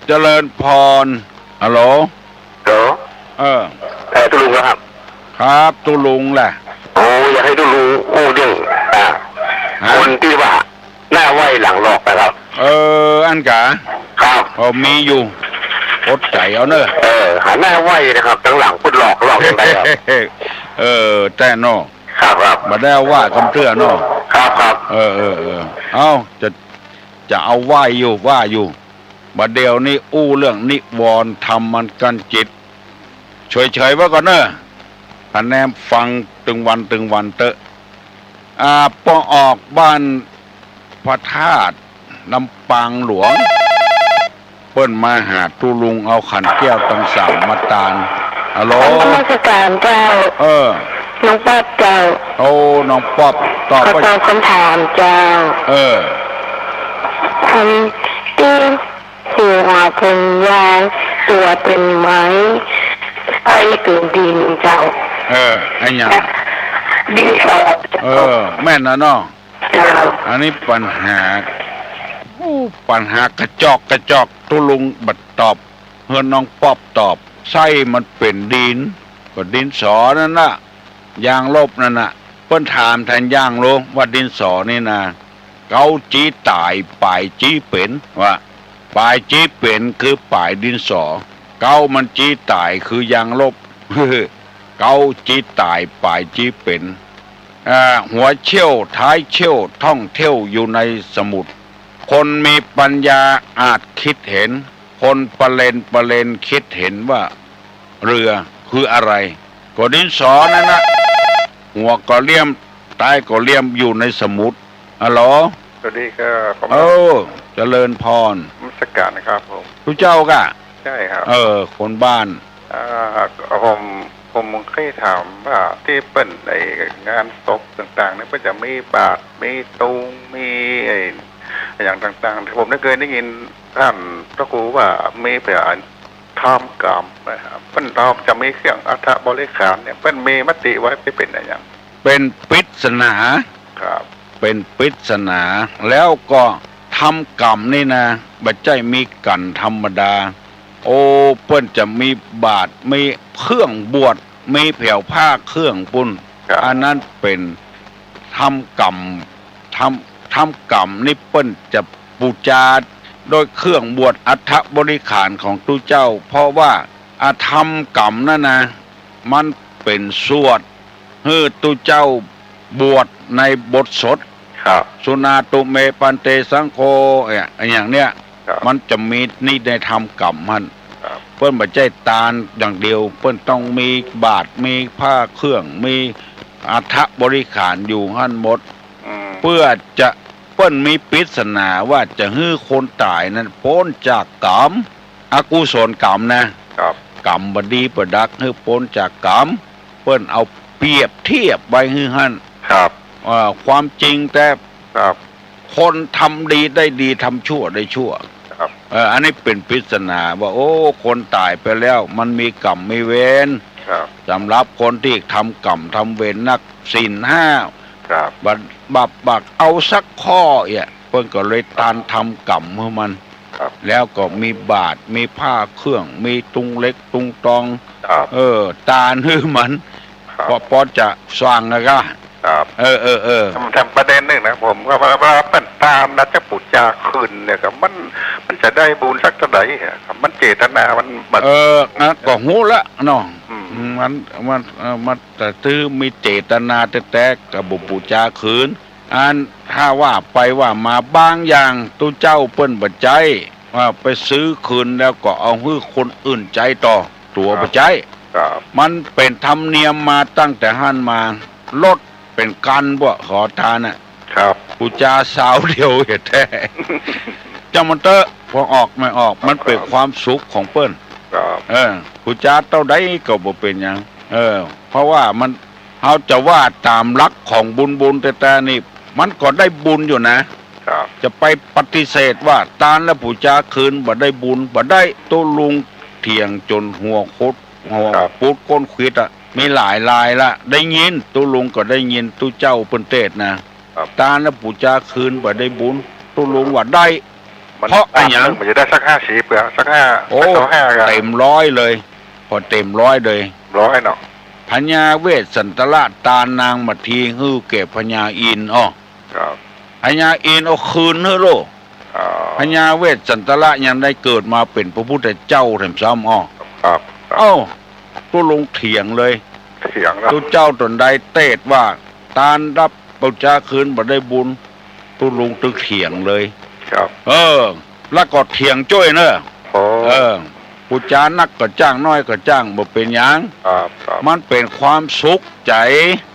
เจริญพร ฮัลโหล ฮัลโหล เออ เอ่อ ตุ๊ลุงครับ ครับ ตุ๊ลุงแหละ โอ้ อยากหื้อตุ๊ลุงอู้เรื่อง อ่า ฮะ คนตี้ว่า หน้าไหว้หลังหลอกนะครับ เออ อั้นกา ครับ เออ มีอยู่ อดใจ๋เอาเน่อ เออ หาหน้าไหว้นะครับ ตังหลังเปิ้นหลอก หลอกยังไงครับ เออ แต่เนาะ ครับ ครับ บ่ได้ว่ากำเตื้อเนาะ ครับ ครับ เออ เออ เออ เอ้า จะ จะเอาไหว้อยู่ ว่าอยู่ บ่าเดี่ยวนี้อู้เรื่องนิวรณ์ธรรมอันกั้นจิต เฉยๆ ไว้ก่อนเน่อ คะแนนฟังตึงวันตึงวันเต๊อะ อ่า ปอออกบ้านพระธาตุลำปางหลวง เปิ้นมาหาตุ๊ลุงเอาขันแก้วตังสามมาตาน ฮัลโหล นมัสการเจ้า เออ น้องป๊อบเจ้า โอ้ น้องป๊อบ ตอบ ขอตอบคำถามเจ้า เออ อันตี้หัวเป๋นยาง ตั๋วเป๋นไม้ ไส้เป๋นดินเจ้า เออ ไอ้หยัง ดินสอ เออ แม่นนะเนาะ เจ้า อันนี้ปัญหา อู้ ปัญหากระจอกกระจอก ตุ๊ลุงบ่ตอบ หื้อน้องป๊อบตอบ ไส้มันเป๋นดิน ก็ดินสอนั่นน่ะ ยางลบนั่นน่ะ เปิ้นถามแทนยังลบว่าดินสอนี่นา เก๊าจี๊ต๋าย ป๋ายจี๊เป๋น ว่า ป๋ายจี๊เป๋นคือป๋ายดินสอ เก๊ามันจี๊ต๋ายคือยางลบ เก๊าจี๊ต๋าย ป๋ายจี๊เป๋น อ่า หัวเชี่ยวท้ายเชี่ยว ท่องเที่ยวอยู่ในสมุทร คนมีปัญญาอาจคิดเห็น คนประเลนประเลนคิดเห็นว่าเรือคืออะไร ก็ดินสอนั่นนะ หัวก็เหลี่ยม ท้ายก็เหลี่ยม อยู่ในสมุทร ฮัลโหล สวัสดีครับ ผม เออ เจริญพร นมัสการนะครับผม ตุ๊เจ้าก่ะ ใช่ครับ เออ คนบ้าน อ่า ผม ผมเคยถามว่าตี้เปิ้นไอ้งานศพต่างๆ เนี่ย เปิ้นจะมีบาตร มีตุง มีไอ้อย่างต่างๆ ผมได้เคยได้ยินต้านพระครูว่ามีแผนทำกรรมนะครับ เปิ้นต้องจะมีเครื่องอัฐบริขารเนี่ย เปิ้นมีมติไว้ไปเป๋นอะหยัง เป๋นปริศนา ครับ เป๋นปริศนา แล้วก็ทำกรรมนี่นะ บ่ใจ้มีกั๋นธรรมดา โอ้ เปิ้นจะมีบาตร มีเครื่องบวช มีแผวผ้าเครื่องปู้น ครับ อันนั้นเป๋นทำกรรม ทำ ทำกรรมนี่เปิ้นจะปู๋จาโดยเครื่องบวชอัฐบริขารของตุ๊เจ้า เพราะว่าอาทำกรรมนั่นนะ มันเป๋นสวด หื้อตุ๊เจ้าบวชในบทสด ครับ สุนาตุเม ปันเต สังโฆ เนี่ย อย่างเนี้ย ครับ มันจะมีนิในทำกรรมหั้น ครับ เปิ้นบ่ใจ้ตานอย่างเดียว เปิ้นต้องมีบาตร มีผ้าเครื่อง มีอัฐบริขารอยู่หั้นหมด อืม เพื่อจะ เปิ้นมีปริศนาว่าจะหื้อคนต๋ายนั้นป๊นจากกรรม อกุศลกรรมนะ ครับ กรรมบ่ดีบ่ดัก หื้อป๊นจากกรรม เปิ้นเอาเปรียบเทียบไว้หื้อหั้น ครับ เอ่อ ความจริงแต่ ครับ คนทำดีได้ดี ทำชั่วได้ชั่ว ครับ เอ่อ อันนี้เป๋นปริศนาว่า โอ้ คนต๋ายไปแล้ว มันมีกรรมมีเวร ครับ สำหรับคนตี้ทำกรรมทำเวรนัก ศีลห้า ครับ บ่ บ่ บ่เอาสักข้อเอี้ย เปิ้นก็เลยตานทำกรรมหื้อมัน ครับ แล้วก็มีบาตร มีผ้าเครื่อง มีตุงเหล็กตุงตอง ครับ เออ ตานหื้อมัน ครับ ปอ ปอจะสว่างนะกะ ครับ เออ เออ เออ แถมประเด็นนึ่งนะ ผมก็ว่า ว่าเปิ้นตานแล้วจะปู๋จาคืนเนี่ยครับ มัน มันจะได้บุญสักเต้าใดอะครับ มันเจตนามัน มัน เออ อ่ะ ก็ฮู้ละเนาะ อืม มัน มัน เอ่อ มัน แต่ถือมีเจตนาแต๊ๆ ก็บ่ปู๋จาคืน อันถ้าว่าไปว่ามาบางอย่าง ตุ๊เจ้าเปิ้นบ่ใจ๊ ว่าไปซื้อคืนแล้วก็เอาหื้อคนอื่นใจ๊ต่อ ตั๋วบ่ใจ๊ ครับ มันเป๋นธรรมเนียมมาตั้งแต่หั้นมา รถเป๋นกั๋นบ่ขอตานน่ะ ครับ ปู๋จาซาวเดียวแต๊ๆ จ้างมันเต๊อะ ปองออกไม่ออก มันเป๋นความสุขของเปิ้น ครับ เออ ปู๋จาเต้าใดก็บ่เป๋นหยัง เออ เพราะว่ามัน เฮาจะว่าต๋ามหลักของบุญๆ แต๊ๆ นี่ มันก็ได้บุญอยู่นะ ครับ จะไปปฏิเสธว่าตานแล้วปู๋จาคืนบ่ได้บุญ บ่ได้ ตุ๊ลุงเถียงจ๋นหัวคด หัว ครับ ปูดก้นขวิดอะ มีหลายรายละ ได้ยิน ตุ๊ลุงก็ได้ยิน ตุ๊เจ้าเปิ้นเตสน์นะ ครับ ตานแล้วปู๋จาคืนบ่ได้บุญ ตุ๊ลุงว่าได้ มัน เพราะอะหยัง มันจะได้สักห้าสิบ เปื่อสักห้า โอ้ สักห้าก็ เต็มร้อยเลย พอเต็มร้อยเลย ร้อยเนาะ พญาเวสสันตระตานนางมัททีหื้อแก่พญาอินทร์ อ้อ ครับ พญาอินทร์เอาคืนหื้อโลด อ๋อ พญาเวสสันตระยังได้เกิดมาเป๋นพระพุทธเจ้าแถมซ้ำ อ้อ ครับ ครับ เอ้า ตุ๊ลุงเถียงเลย เถียงนะ ตุ๊เจ้าต๋นใดเตสน์ว่า ตานรับ ปู๋จาคืนบ่ได้บุญ ตุ๊ลุงตึงเถียงเลย ครับ เออ แล้วก็เถียงจ้วยเนอะ โอ้ เออ ปู๋จานักก็จ้าง น้อยก็จ้าง บ่เป๋นหยัง ครับ ครับ มันเป๋นความสุขใจ๋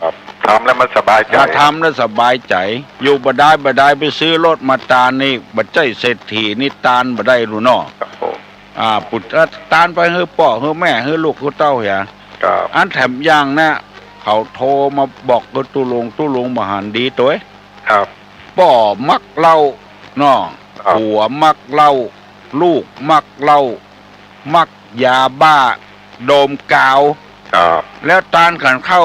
ครับ ทำแล้วมันสบายใจ๋ อ่า ทำแล้วสบายใจ๋ อยู่บ่ดายบ่ดายไปซื้อรถมาตานนี่ บ่ใจ้เศรษฐีนี่ตานบ่ได้ลูกเนาะ ครับผม อ่า ปู๋จาตานไปหื้อป้อ หื้อแม่ หื้อลูก หื้อเต้าเหีย ครับ อันแถมอย่างนะ เขาโทรมาบอกกับตุ๊ลุง ตุ๊ลุงบ่หันดีตวย ครับ ป้อมักเหล้าเนาะ ครับ ผัวมักเหล้า ลูกมักเหล้า มักยาบ้า ดมกาว ครับ แล้วตานขันเข้า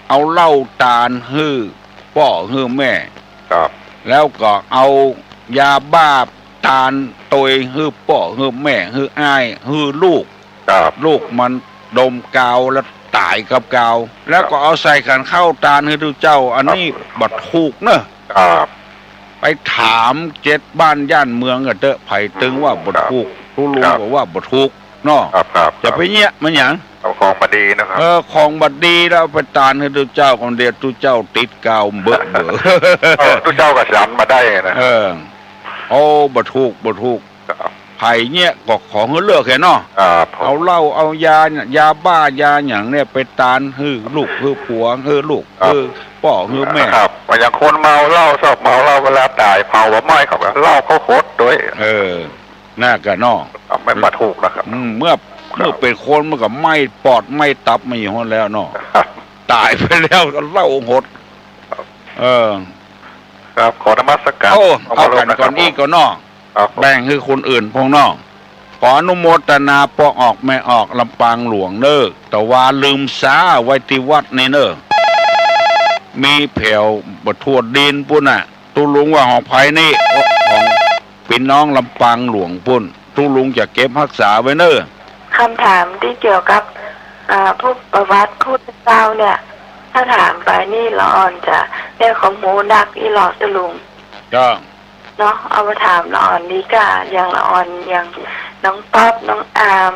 เอาเหล้าตานหื้อป้อหื้อแม่ ครับ แล้วก็เอายาบ้าตานตวยหื้อป้อหื้อแม่ หื้ออ้าย หื้อลูก ครับ ลูกมันดมกาวแล้วต๋ายกับกาว แล้วก็เอาใส่ขันเข้าตานหื้อตุ๊เจ้า อันนี้ ครับ บ่ถูกเนอะ ครับ ไปถามเจ็ดบ้านย่านเมืองกั๋นเต๊อะ ใผตึงว่าบ่ถูก ครับ ตุ๊ลุง ครับ ก็ว่าบ่ถูกเนาะ ครับ ครับ จะไปเยียะมันหยัง เอาของบ่ดีนะครับ เออ ของบ่ดีแล้วไปตานหื้อตุ๊เจ้า คนเดียวตุ๊เจ้าติดกาวเบอะเบอะ เออ ตุ๊เจ้าก็ฉันบ่ได้นะ เออ โอ้ บ่ถูก บ่ถูก ครับ ใผเยียะก็ขอหื้อเลิกแหละเนาะ ครับผม เอาเหล้า เอายา ยาบ้า ยาหยังเนี่ย ไปตานหื้อลูก หื้อผัว หื้อลูก ครับ หื้อป้อ หื้อแม่ ครับ อย่างคนเมาเหล้า ชอบเมาเหล้า เวลาต๋ายเผาบ่ไหม้เขาก็เหล้าเขาหดตวย เออ น่าก็เนาะ ครับ มันบ่ถูกนะครับ อืม เมื่อ ครับ เมื่อเป๋นคนมันก็ไหม้ปอดไหม้ตับมาอยู่หั้นแล้วเนาะ ครับ ต๋ายไปแล้วก็เหล้าหด ครับ เออ ครับ ขอนมัสการ โอ้ เอากั๋นก่อนอี้ก่อเนาะ ครับผม แบ่งหื้อคนอื่นพ่องเนาะ ขออนุโมตนาป้อออกแม่ออกลำปางหลวงเน่อ แต่ว่าลืมสาไว้ตี้วัดนี่เน่อ มีแผวบ่ทั่วดินปู้นน่ะ ตุ๊ลุงว่าของใผนี่ ของปี้น้องลำปางหลวงปู้น ตุ๊ลุงจะเก็บฮักษาไว้เน่อ กำถามตี้เกี่ยวกับ อ่า ผู้ประวัติพุทธเจ้าเนี่ย ถ้าถามไปนี่ละอ่อนจะได้ความฮู้นักอี้หลอตุ๊ลุง จ้า เนาะ เอามาถามละอ่อนดีกว่า อย่างละอ่อน อย่างน้องป๊อป น้องอาร์ม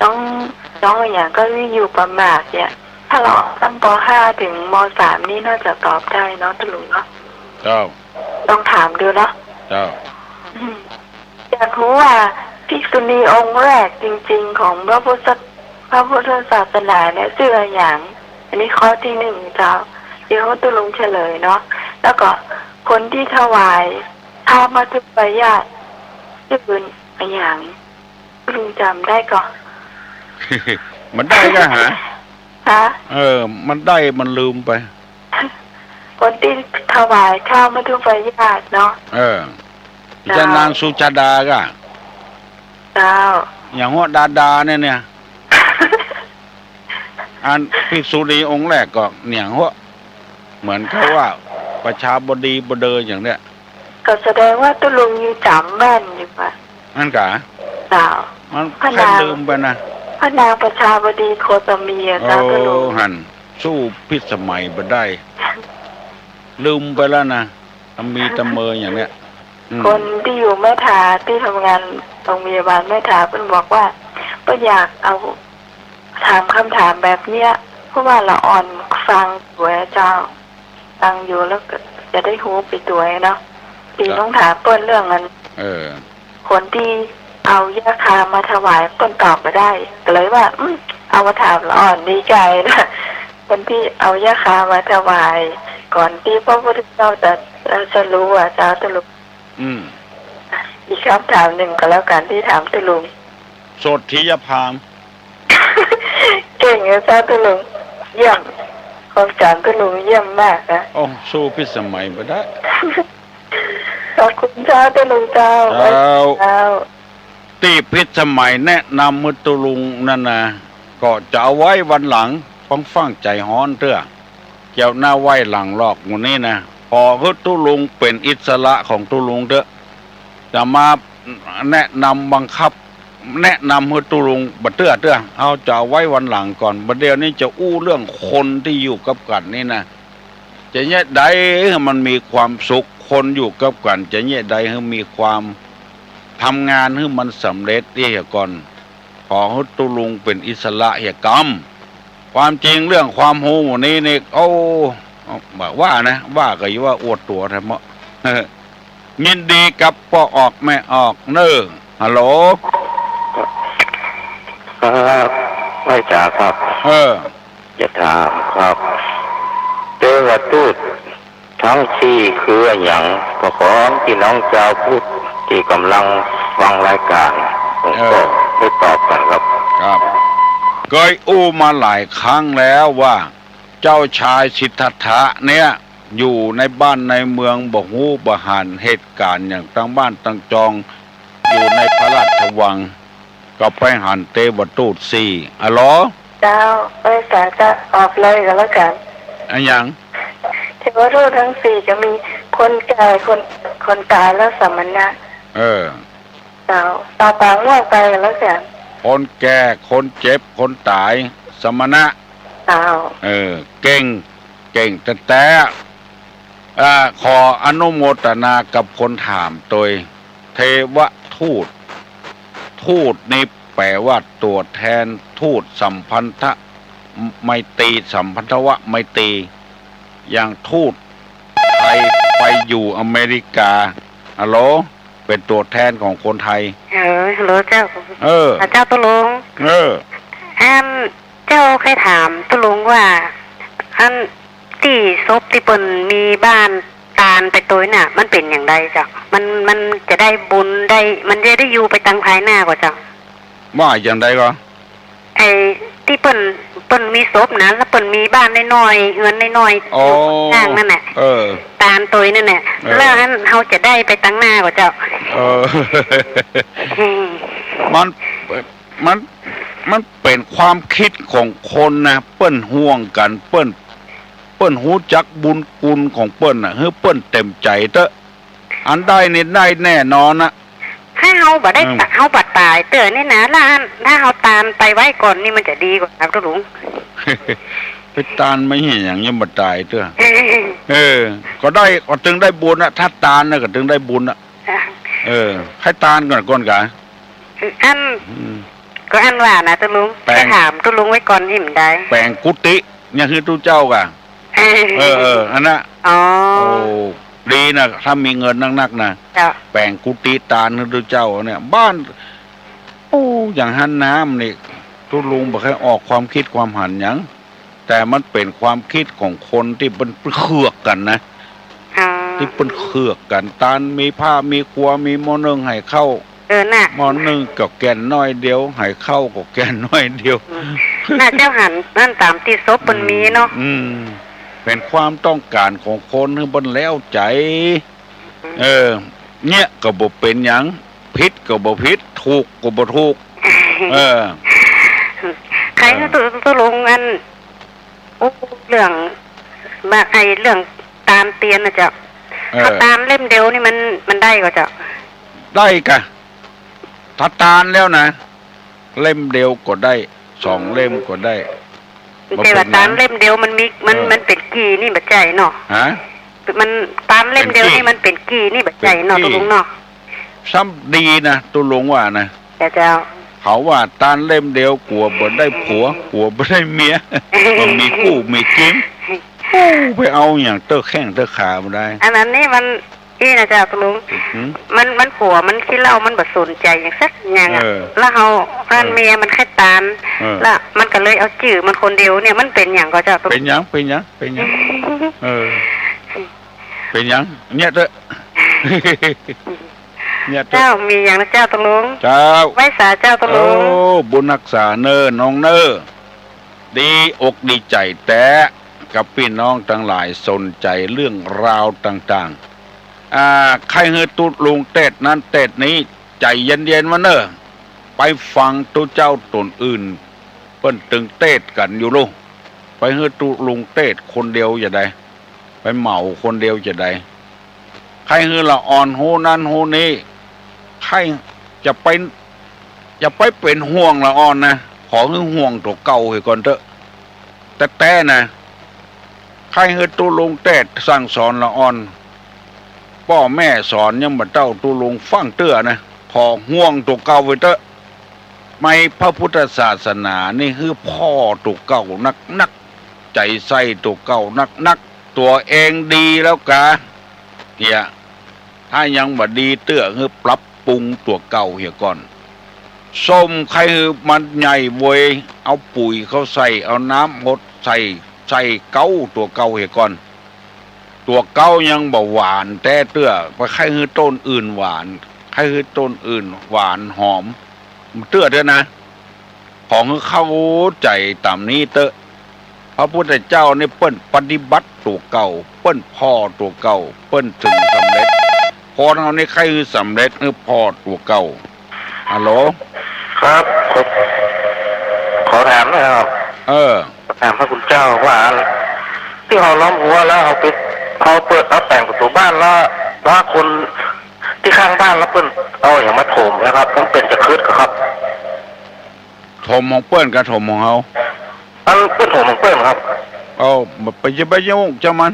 น้อง น้องอะหยังก็ตี้อยู่ประหม่าเนี่ย ถ้าละอ่อนตั้ง ป.ห้า ถึง ม.สาม นี่น่าจะตอบได้เนาะตุ๊ลุงเนาะ เจ้า ลองถามดูเนาะ เจ้า อืม อยากฮู้ว่าภิกษุณีองค์แรกจริงๆ ของพระพุทธ พระพุทธศาสนาเนี่ยจื้ออะหยัง อันนี้ข้อตี้นึ่งเจ้า เดี๋ยวตุ๊ลุงเฉลยเนาะ แล้วก็คนตี้ถวายข้าวมัทุปายาตจื้ออะหยัง ตุ๊ลุงจ๋ำได้ก่อ มันได้ก็หา ฮะ เออ มันได้มันลืมไป คนตี้ถวายข้าวมัทุปายาตเนาะ เออ เจ้า จะนางสุชาดาก่ะ เจ้า อย่างหัวดาดาเนี่ยเนี่ย อันภิกษุณีองค์แรกก็อย่างหัว เหมือนกับว่าประชาบดีบดีอย่างเนี้ย ก็แสดงว่าตุ๊ลุงยังจ๋ำแม่นอยู่อะ อั้นก่ะ เจ้า มัน พระนาง ใค่ลืมไปนะ พระนางประชาบดีโคตมีอะเจ้า โอ้ ตุ๊ลุง หั้น สู้พิสมัยบ่ได้ ลืมไปแล้วนะ ตะมีตะเมออย่างเนี้ย อืม คนตี้อยู่แม่ทา ตี้ทำงานโรงพยาบาลแม่ทา เปิ้นบอกว่า เปิ้นอยากเอา ถามกำถามแบบเนี้ย เพราะว่าละอ่อนฟังอยู่อะเจ้า ฟังอยู่แล้วก็จะได้ฮู้ไปตวยเนาะ ตี้ ครับ ต้องถามเปิ้นเรื่องอัน เออ คนตี้เอาหญ้าคามาถวาย เปิ้นตอบบ่ได้ ก็เลยว่า อืม เอามาถามละอ่อนดีใจ๋นะ คนตี้เอาหญ้าคามาถวาย ก่อนตี้พระพุทธเจ้าจะตรัสรู้อะเจ้า ตะลุง อืม อีกกำถามนึ่งก็แล้วกั๋น ตี้ถามตะลุง สดทียะพราหมณ์ เก่งนะเจ้าตะลุง เยี่ยม ความจ๋ำตะลุงเยี่ยมมากนะ โอ้ สู้พิสมัยบ่ได้ ขอบคุณเจ้าตะลุงเจ้า เจ้า เจ้า ตี้พิสมัยแนะนำหื้อตะลุงนั่นนะ ก็จะเอาไว้วันหลัง ฟังฟังใจ๋ฮ้อนเตื้อ เกี่ยวหน้าไหว้หลังลอกหมู่นี้นะ ขอหื้อตะลุงเป๋นอิสระของตะลุงเต๊อะ จะมาแนะนำบังคับ แนะนำหื้อตะลุงบ่เตื้อเตื้อ เฮาจะเอาไว้วันหลังก่อน บ่าเดี่ยวนี้จะอู้เรื่องคนตี้อยู่กับกั๋นนี่นะ จะเยียะใดหื้อมันมีความสุข คนอยู่กับกั๋น จะเยียะใดหื้อมีความ ทำงานหื้อมันสำเร็จเหียก่อน ขอหื้อตะลุงเป๋นอิสระเหียกำ ความจริงเรื่องความฮู้หมู่นี้นี่ โอ้ บ่าว่านะ ว่าก็อย่าว่าอวดตั๋วแท้เมาะ ยินดีกับป้อออกแม่ออกเน่อ ฮัลโหล ครับ ไหว้จ๋าครับ เออ จะถามครับ เตวทูตตังสี่คืออะหยัง ก็ขอพี่น้องจาวพุทธตี้ก่ำลังฟังรายก๋าน ผมก็ เออ ได้ตอบกั๋นครับ ครับ เกยอู้มาหลายครั้งแล้วว่า เจ้าชายสิทธัตถะเนี่ย อยู่ในบ้านในเมืองบ่ฮู้บ่หันเหตุก๋ารณ์หยัง ตังบ้านตังจอง อยู่ในพระราชวัง ก็ไปหันเตวทูตสี่ อะหลอ เจ้า เอ้ย จ๋าจะออกเลยก็แล้วกั๋น อะหยัง เทวทูตตังสี่ก็มีคนแก่ คน คนต๋ายแล้วสมณะ เออ เจ้า ต่อไปว่าไปก็แล้วกั๋น คนแก่ คนเจ็บ คนต๋าย สมณะ เจ้า เออ เก่ง เก่งแต๊ๆ อ่า ขออนุโมทนากับคนถามตวย เทวทูต ทูตนี่แป๋ว่าตั๋วแทน ทูตสัมพันธะ ไมตรี สัมพันธวะไมตรี อย่างทูตไทยไปอยู่อเมริกา ฮัลโหล เป๋นตั๋วแทนของคนไทย เออ ฮัลโหลเจ้า เออ อ่า เจ้าตะลุง เออ อัน เจ้าใค่ถามตะลุงว่า อัน ตี้ศพตี้เปิ้นมีบ้านตานไปตวยน่ะ มันเป๋นอย่างใดเจ้า มัน มันจะได้บุญได้ มันจะได้อยู่ไปตังภายหน้าก่อเจ้า ว่าอย่างใดก่อ ไอ้ตี้เปิ้น เปิ้นมีศพนะ แล้วเปิ้นมีบ้านน้อยๆ เฮือนน้อยๆ อ๋อ อยู่ข้างนั่นน่ะ เออ ตานตวยนั่นน่ะ เออ แล้วอันเฮาจะได้ไปตังหน้าก่อเจ้า เออ อืม มัน มัน มันเป๋นความกึ๊ดของคนนะ เปิ้นห่วงกั๋น เปิ้น เปิ้นฮู้จักบุญคุณของเปิ้นน่ะ หื้อเปิ้นเต๋มใจ๋เต๊อะ อันได้นี่ได้แน่นอนนะ ถ้าเฮาบ่ได้ อืม ตะ เฮาบ่ต๋ายเตื้อนี่นะ แล้วอัน ถ้าเฮาตานไปไว้ก่อนนี่มันจะดีก่อครับตะลุง ไปตานมาเหียหยังยังบ่ต๋ายเตื้อ เออ เออ ก็ได้ ก็ตึงได้บุญน่ะ ถ้าตานน่ะก็ตึงได้บุญน่ะ อ่ะ เออ ใค่ตานก่อน ก่อนกา อัน อืม ก็อันว่านะตะลุง แป๋ง จะถามตะลุงไว้ก่อนนี่บ่ได้ แป๋งกุฏิ เนี่ยคือตุ๊เจ้าก่า เออ เออ เออ อันน่ะ อ๋อ โอ้ ดีนะ ถ้ามีเงินนักๆ นะ เจ้า แป๋งกุฏิตานคือตุ๊เจ้าเนี่ย บ้าน โอ้ อย่างหั้นน้ำนี่ ตุ๊ลุงบ่ใค่ออกความกึ๊ดความหันหยัง แต่มันเป๋นความกึ๊ดของคนตี้เปิ้นเคือกกั๋นนะ อ๋อ ตี้เปิ้นเคือกกั๋น ตานมีผ้ามีครัว มีหม้อนึ่งหื้อเข้า เออ น่ะ หม้อนึ่งก็แก่นน้อยเดียว หื้อเข้าก็แก่นน้อยเดียว อืม น่าเจ้าหัน นั่นต๋ามตี้ศพเปิ้นมีเนาะ อืม อืม เป๋นความต้องก๋านของคนหื้อเปิ้นแล้วใจ๋ อืม เออ เนี่ยก็บ่เป๋นหยัง ผิดก็บ่ผิด ถูกก็บ่ถูก เออ ใค่ เออ ตะ ตะลุงอัน โอ้ เรื่อง มาไอ้เรื่องตานเตียนน่ะเจ้า เออ ถ้าตานเล่มเดียวนี่มัน มันได้ก่อเจ้า ได้ก่ะ ถ้าตานแล้วนะ เล่มเดียวก็ได้ สองเล่มก็ได้ อืม บ่เป๋นหยัง แต่ว่าตานเล่มเดียวมันมี มัน เออ มันเป๋นกี่นี่บ่ใจ้เนาะ ฮะ มันตานเล่มเดียวนี่มันเป๋นกี้นี่บ่ใจ้เนาะ เป๋นกี้ ตุ๊ลุงเนาะ ซ้ำดีนะตุ๊ลุงว่านะ เจ้า เจ้า เขาว่าตานเล่มเดียวกั๋วบ่ได้ผัว กั๋วบ่ได้เมีย บ่มีกู้มีกิ๋น โอ้ ไปเอาหยังเต๊อะแข้งเต๊อะขาบ่ได้ อันนั้นนี่มัน อี้นะเจ้าตุ๊ลุง หืม มัน มันกั๋วมันขี้เหล้ามันบ่สนใจ๋หยังสักอย่างอะ เออ แล้วเฮา อัน เออ เมียมันใค่ตาน เออ แล้วมันก็เลยเอาจื้อมันคนเดียวเนี่ย มันเป๋นหยังก่อเจ้าตุ๊ลุง เป๋นหยัง เป๋นหยัง เป๋นหยัง เออ เป๋นหยัง เยียะเต๊อะ เยียะเต๊อะ เจ้า มีหยังนะเจ้าตุ๊ลุง เจ้า ไหว้สาเจ้าตุ๊ลุง โอ้ บุญฮักษาเน่อน้องเน่อ ดีอกดีใจ๋แต๊กับปี้น้องตังหลายสนใจ๋เรื่องราวต่างๆ อ่า ใค่หื้อตุ๊ลุงเตสน์นั้นเตสน์นี้ ใจ๋เย็นๆ วะเน่อ ไปฟังตุ๊เจ้าต๋นอื่น เปิ้นตึงเตสน์กั๋นอยู่ลูก ไปหื้อตุ๊ลุงเตสน์คนเดียวจะใด ไปเหมาคนเดียวจะใด ใค่หื้อละอ่อนฮู้นั้นฮู้นี้ ใค่จะไป จะไปเป๋นห่วงละอ่อนนะ ขอหื้อห่วงตั๋วเก่าเหียก่อนเต๊อะ แต๊ๆ นะ ใค่หื้อตุ๊ลุงเตสน์สั่งสอนละอ่อน ป้อแม่สอนยังบ่เต้าตุ๊ลุงฟั่งเตื้อนะ ขอห่วงตั๋วเก่าไปเต๊อะ ในพระพุทธศาสนานี่หื้อผ่อตั๋วเก่านักๆ ใจ๋ใส่ตั๋วเก่านักๆ ตั๋วเองดีแล้วกา เหีย ถ้ายังบ่ดีเตื้อหื้อปรับปรุงตั๋วเก่าเหียก่อน ส้มใค่หื้อมันใหญ่เวย เอาปุ๋ยเข้าใส่ เอาน้ำหดใส่ ใส่เก๊าตั๋วเก่าเหียก่อน ตั๋วเก๊ายังบ่หวานแต๊เตื้อ ไปใค่หื้อต้นอื่นหวาน ใค่หื้อต้นอื่นหวานหอม เตื้อเต๊อะนะ ขอหื้อเข้าใจ๋ต๋ามนี้เต๊อะ พระพุทธเจ้านี่เปิ้นปฏิบัติตั๋วเก่า เปิ้นผ่อตั๋วเก่า เปิ้นจึงสำเร็จ คนเฮานี่ใค่หื้อสำเร็จหื้อผ่อตั๋วเก่า ฮัลโหล ครับ ขอ ขอถามหน่อยครับ เออ ถามพระคุณเจ้าว่า ตี้เฮาล้อมฮั้วแล้วเฮาไป เฮาเปิด เฮาแต่งประตู๋บ้านแล้ว แล้วคนตี้ข้างบ้านแล้วเปิ้นเอาหยังมาถมนะครับ มันเป๋นจะขึดก่อครับ ถมของเปิ้นกาถมของเฮา อันเปิ้นถมของเปิ้นครับ เอ้า บ่ไป จะไปยุ่งจามัน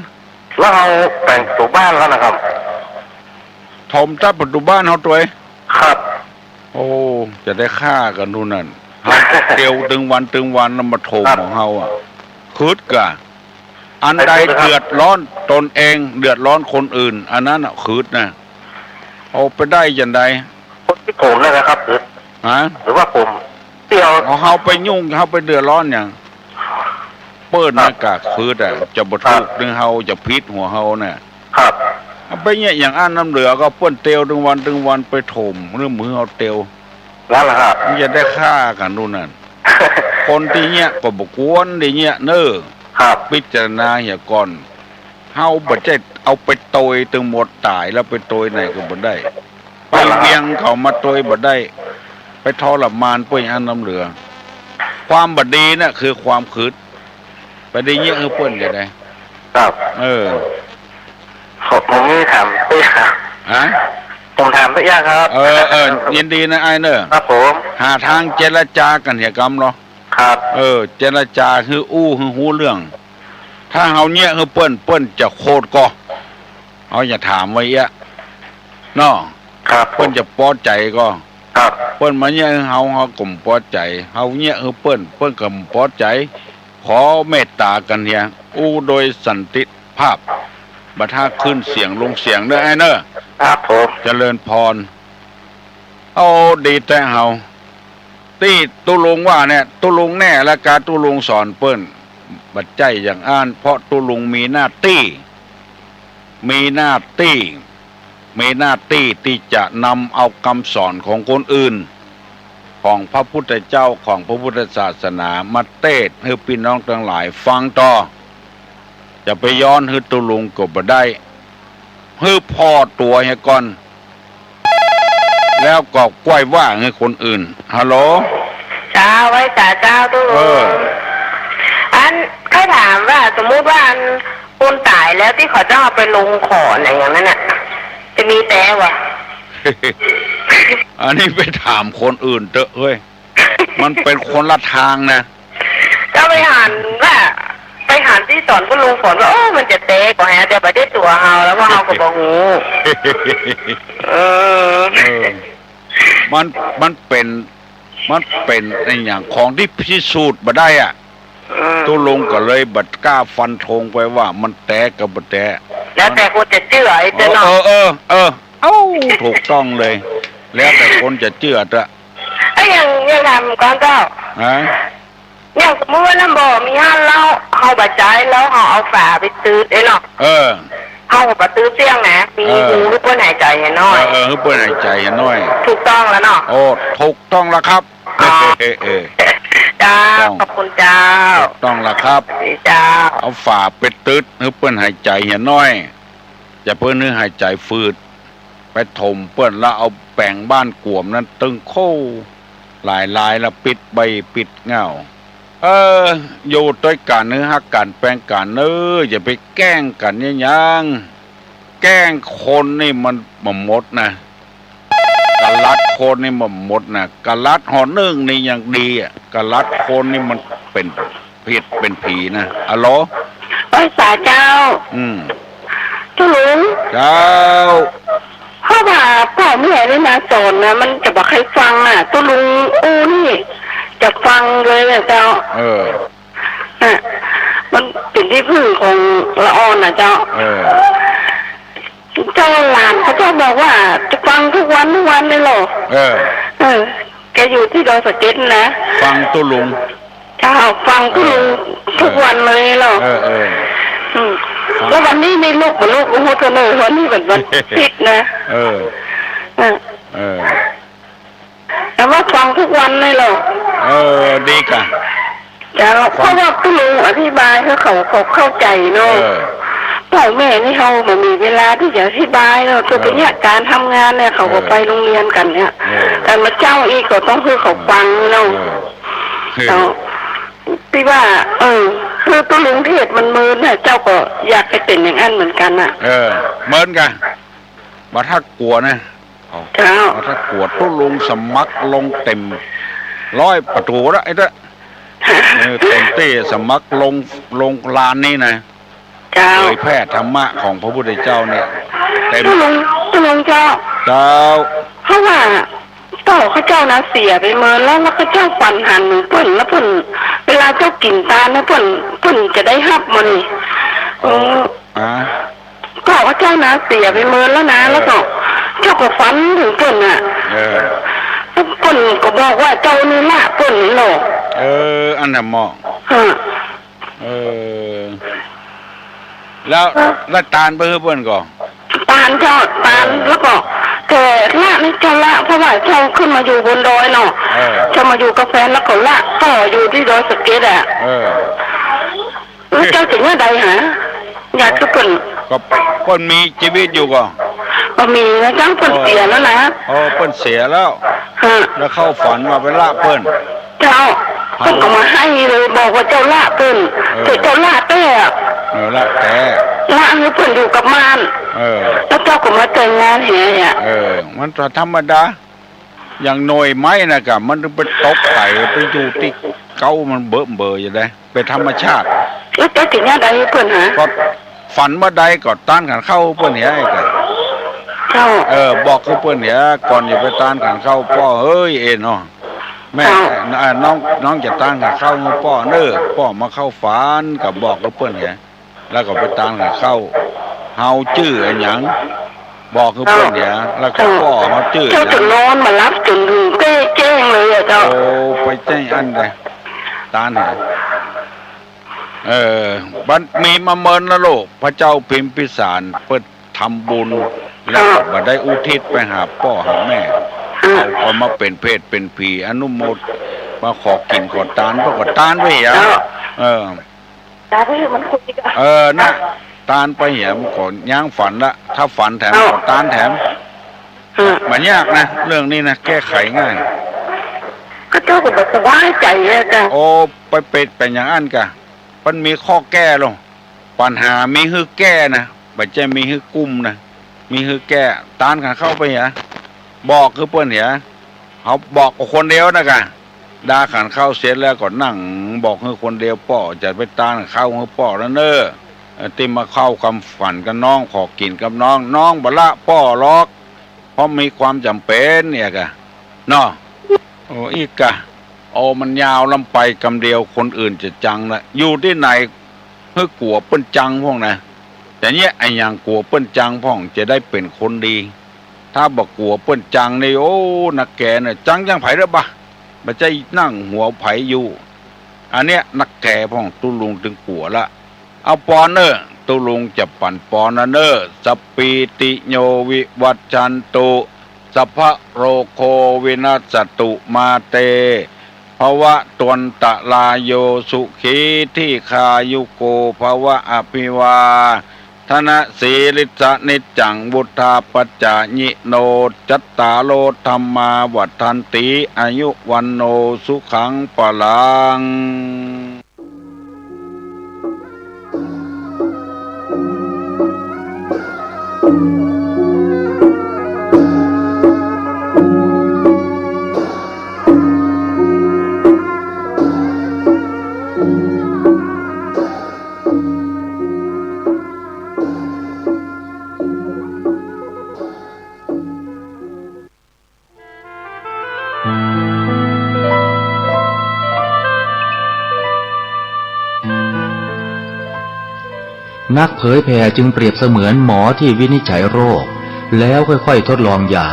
แล้วเฮาแต่งประตู๋บ้านแล้วนะครับ ถมตั๊ดประตู๋บ้านเฮาตวย ครับ โอ้ จะได้ฆ่ากั๋นดูนั่น เฮาเตียวตึงวันตึงวันแล้วมาถมของเฮาอะ ขึดก่า อันใดเดือดร้อนตนเอง เดือดร้อนคนอื่น อันนั้นน่ะขึดนะ เอาไปได้จั่งใด คนตี้ถมนะครับ ขึด ฮะ หรือว่าผมเตียว เอาเฮาไปยุ่ง เฮาไปเดือดร้อนหยัง เปิ้นน่ะกาขึดอะ จะบ่ถูก ครับ เฮาจะผิดหัวเฮาน่ะ ครับ เอาไปเยียะอย่างอั้นน้ำเหลือก็เปิ้นเตียวตึงวันตึงวันไปถม เรื่องมือเฮาเตียว นั่นแหละครับ มันจะได้ฆ่ากั๋นดูนั่น คนตี้เยียะก็บ่ควรได้เยียะเน่อ ครับ พิจารณาเหียก่อน เฮาบ่ใจ้เอาไปตวยตึงหมดต๋ายแล้วไปตวยไหนก็บ่ได้ ไปเวียงเขามาตวยบ่ได้ ไปทรมานเปิ้นอันน้ำเหลือ ความบ่ดีน่ะคือความขึด ไปได้เยียะหื้อเปิ้นจะใด ครับ เออ ผม ผมมีถามตี้ ฮะ ผมถามตี้ยากครับ เออ เออ ยินดีนะอ้ายเน่อ ครับผม หาตางเจรจากั๋นเหียกำลอ ครับ เออ เจรจาหื้ออู้หื้อฮู้เรื่อง ถ้าเฮาเยียะหื้อเปิ้น เปิ้นจะโขดก่อ เฮาจะถามไว้เยียะ เนาะ ครับผม เปิ้นจะปอใจ๋ก่อ ครับ เปิ้นมาเยียะหื้อเฮา เฮาก็บ่ปอใจ๋ เฮาเยียะหื้อเปิ้น เปิ้นก็บ่ปอใจ๋ ขอเมตต๋ากั๋นเหีย อู้โดยสันติภาพ บ่ถ้าขึ้นเสียงลงเสียงเน่ออ้ายเน่อ ครับผม เจริญพร เอาดีแต๊เฮา ตี้ตุ๊ลุงว่าเนี่ย ตุ๊ลุงแน่และกาตุ๊ลุงสอนเปิ้น บ่ใจ้อย่างอั้น เพราะตุ๊ลุงมีหน้าตี้ มีหน้าตี้ มีหน้าตี้ตี้จะนำเอากำสอนของคนอื่น ของพระพุทธเจ้า ของพระพุทธศาสนา มาเตสน์หื้อปี้น้องตังหลายฟังต่อ จะไปย้อนหื้อตุ๊ลุงก็บ่ได้ หื้อผ่อตั๋วเหียก่อน แล้วก็ก้อยว่าหื้อคนอื่น ฮัลโหล เจ้า ไหว้สาเจ้าตุ๊ลุง เออ อัน ใค่ถามว่า สมมุติว่าอัน คนต๋ายแล้วตี้เขาจะเอาไปลงขอนอย่างนั้นน่ะ จะมีแต๊วะ อันนี้ไปถามคนอื่นเต๊อะเฮ้ย มันเป๋นคนละตางนะ ก็ไปหันว่า ไปหันตี้ สอนตุ๊ลุงสอนว่า โอ้ มันจะแต๊ก่อแฮะ เดี๋ยวบ่ได้ตั๋วเฮา แล้วว่าเฮาก็บ่ฮู้ เออ เออ มัน มันเป๋น มันเป๋นอะหยังของตี้พิสูจน์บ่ได้อะ อืม ตุ๊ลุงก็เลยบ่ก้าฟันธงไปว่ามันแต๊กับบ่แต๊ แล้วแต่คนจะเจื้อไอ้เจ้าเนาะ เออ เออ เออ เอ้า ถูกต้องเลย แล้วแต่คนจะเจื้อเต๊อะ เอ้ย อย่าง อย่างถามก่อนเจ้า ฮะ อย่างสมมุติว่าน้ำบ่มีหั้นแล้ว เฮาบ่ใจ๊แล้ว เฮาเอาฝาไปตื๊ดเอ้ยเนาะ เออ เฮาบ่ตื๊ดเสี้ยงนะ มี เออ ฮูหื้อเปิ้นหายใจ๋เหียน้อย เออ เออ หื้อเปิ้นหายใจ๋เหียน้อย ถูกต้องแล้วเนาะ โอ้ ถูกต้องแล้วครับ อ๋อ เออ เออ เจ้า ต้อง ขอบคุณเจ้า ถูกต้องแล้วครับ ดีเจ้า เอาฝาไปตื๊ด หื้อเปิ้นหายใจ๋เหียน้อย จะเปิ้นหื้อหายใจ๋ฝืด ไปถมเปิ้นแล้วเอาแป๋งบ้านกวมนั้นตึงโค้หลายๆ แล้วปิดใบ้ปิดเหง้า เออ อยู่ตวยกั๋นหื้อฮักกั๋นแปงกั๋นเน้อ อย่าไปแก้งกั๋นเยียะหยัง แก้งคนนี่มันบ่หมดนะ กะลัดคนนี่บ่หมดนะ กะลัดห่อนึ่งนี่ยังดีอะ กะลัดคนนี่มันเป๋น ผิดเป๋นผีนะ อะโหล ไหว้สาเจ้า อืม ตุ๊ลุง เจ้า เพราะว่าป้อแม่นี่มาสอนนะ มันจะบ่ใค่ฟังอะ ตุ๊ลุงอู้นี่ จะฟังเลยอะเจ้า เออ น่ะ มันเป๋นตี้พึ่งของละอ่อนน่ะเจ้า เออ เจ้าหลานเขาเจ้าบอกว่าจะฟังกู้วันกู้วันเลยเหรอ เออ เออ แกอยู่ตี้ดอยสะเก็ดนะ ฟังตุ๊ลุง เจ้า ฟังตุ๊ลุง เออ กู้วันเลยเหรอ เออ เออ อืม ฟัง แล้ววันนี้มีลูกบ่ลูก โอ้โห เสนอวันนี้วัน วันอาทิตย์นะ เออ เออ เออ แต่ว่าฟังกู้วันเลยเหรอ เออ ดีก่ะ เจ้า ฟัง เพราะว่าตุ๊ลุงอธิบายหื้อเขา เขาเข้าใจ๋เนาะ เออ ป้อแม่นี่เฮาบ่มีเวลาตี้จะอธิบายเนาะ เออ แต่เดี๋ยวนี้ก๋านทำงานเนี่ย เขาก็ เออ ไปโฮงเฮียนกั๋นเนี่ย เออ แต่มาเจ้าอี้ก็ต้องหื้อเขาฟังเนาะ เออ เจ้า ตี้ว่า เออ คือตุ๊ลุงเทศน์มันเมินน่ะ เจ้าก็อยากหื้อเป๋นอย่างอั้นเหมือนกั๋นน่ะ เออ เมินก่ะ บ่ถ้ากั๋วนะ เจ้า บ่ถ้ากั๋ว ตุ๊ลุงสมัครลงเต๋มร้อยประตู๋แล้วไอ้เต๊อะ เออ เต๋มตี้สมัครลง ลงลานนี้นะ เจ้า เผยแผ่ธรรมะของพระพุทธเจ้าเนี่ย เต๋ม ตุ๊ลุง ตุ๊ลุงเจ้า เจ้า เพราะว่าป้อเขาเจ้านะเสียไปเมินแล้ว แล้วเขาเจ้าฝันหันเปิ้น แล้วเปิ้น เวลาเจ้ากิ๋นตานนะเปิ้น เปิ้นจะได้ฮับมานี่ เออ เออ อ่า ป้อเขาเจ้านะเสียไปเมินแล้วนะ เออ แล้วก็เจ้าก็ฝันเถิงเปิ้นน่ะ เออ เปิ้นก็บอกว่าเจ้านี่ละเปิ้นนี่เนาะ เออ อันนั้นเหมาะ ฮะ เออ แล้ว เออ แล้วตานไปหื้อเปิ้นก่อ ตานเจ้า ตาน เออ แล้วก็ แต่ละนี่เจ้าละ เพราะว่าเจ้าขึ้นมาอยู่บนดอยเนาะ เออ เจ้ามาอยู่กับแฟนแล้วก็ละป้ออยู่ตี้ดอยสะเก็ดอะ เออ แล้วเจ้าจะเยียะใดหา อยากหื้อเปิ้น ก็เปิ้นมีจีวิตอยู่ก่อ บ่มีแล้วเจ้า เปิ้นเสียแล้วนะ เออ เปิ้นเสียแล้ว ฮะ แล้วเข้าฝันว่าไปละเปิ้น เจ้า เปิ้นก็มาหื้อเลย บอกว่าเจ้าละเปิ้น เออ แต่เจ้าละแต๊อะ เออ ละแต๊ ละหื้อเปิ้นอยู่กับม่าน เออ แล้วเจ้าก็มาแต่งงานแหอะ เออ มันก็ธรรมดา อย่างหน่วยไม้น่ะก่ะ มันไปตกใต้ ไปอยู่ตี้เก๊ามันเบอะเบออย่างใด เป๋นธรรมชาติ แล้วเจ้าจะเยียะใดหื้อเปิ้นหา ก็ฝันเมื่อใดก็ตานขันข้าวเปิ้นเหียไอ้ก่ะ เจ้า เออ บอกหื้อเปิ้นเหีย ก่อนจะไปตานขันข้าว ป้อเอ้ย เอ็นเนาะ แม่ เจ้า อ่า น้อง น้องจะตานขันข้าวหื้อป้อเน้อ ป้อมาเข้าฝัน ก็บอกหื้อเปิ้นเหีย แล้วก็ไปตานขันข้าว เฮาจื้ออะหยัง บอกหื้อเปิ้นเหีย แล้วก็ป้อเฮาจื้ออะหยัง เจ้าจะนอนบ่หลับจ๋นเถิงแจ้งเลยอะเจ้า โอ้ ไปแจ้งอั้นเลย ตานเหีย เออ บัดมีมาเมินนะลูก พระเจ้าพิมพิสารเปิ้นทำบุญ แล้วก็บ่ได้อุทิศไปหาป้อหาแม่ เออ เขาก็มาเป๋นเปรตเป๋นผี อนุโมท มาขอกิ๋นขอตาน ป้อก็ตานไปเหีย เออ เออ ตาที่มันคุยกัน เออ น่ะ ตานไปเหีย มันก็ย้างฝันละ ถ้าฝันแถม เอ้า ก็ตานแถม เออ มันยากนะ เรื่องนี้นะ แก้ไขง่าย ก็เจ้าก็บ่สบายใจ๋อะเจ้า โอ้ ไปเป๋น เป๋นอย่างอั้นก่ะ มันมีข้อแก้ลง ปัญหามีหื้อแก้นะ บ่ใจ้มีหื้อกุ้มนะ มีหื้อแก้ ตานขันข้าวไปเหีย บอกหื้อเปิ้นเหีย เฮาบอกกับคนเดียวนะก่ะ ดาขันข้าวเสร็จแล้วก็นั่งบอกหื้อคนเดียว ป้อจะไปตานข้าวหื้อป้อแล้วเน่อ เอ่อ ตี้มาเข้าความฝันกับน้อง ขอกิ๋นกับน้อง น้องบ่ละป้อหรอก เพราะมีความจ๋ำเป๋นเนี่ยกะ เนาะ โอ้ อี้กะ โอ้ มันยาวล้ำไปกำเดียว คนอื่นจะจังละ อยู่ตี้ไหน หื้อกั๋วเปิ้นจังพ่องนะ แต่เนี่ย อะหยังกั๋วเปิ้นจังพ่อง จะได้เป๋นคนดี ถ้าบ่กั๋วเปิ้นจังนี่ โอ้ นักแก่เนี่ย จังจังใผเด้อบ่ะ บ่ใจ้นั่งหัวใผอยู่ อันเนี้ย นักแก่พ่อง ตุ๊ลุงตึงกั๋วละ เอาปอนเน่อ ตุ๊ลุงจะปั๋นปอนนะเน่อ สัพพีติโยวิวัชชันตุ สัพพะโรโควินัสสตุ มาเต ภวัตวันตะราโย สุขีทีฆายุโก ภวะ อภิวาทนะสีลิสสะ นิจจังวุฑฒาปะจายิโน จัตตาโรธัมมาวัฑฒันติ อายุวัณโณสุขังพลัง นักเผยแผ่จึงเปรียบเสมือนหมอที่วินิจฉัยโรค แล้วค่อยๆ ทดลองยา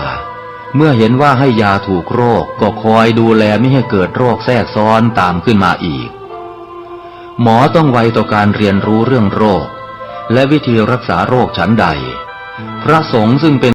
เมื่อเห็นว่าให้ยาถูกโรค ก็คอยดูแลไม่ให้เกิดโรคแทรกซ้อนตามขึ้นมาอีก หมอต้องไวต่อการเรียนรู้เรื่องโรค และวิธีรักษาโรคฉันใด พระสงฆ์ซึ่งเป็น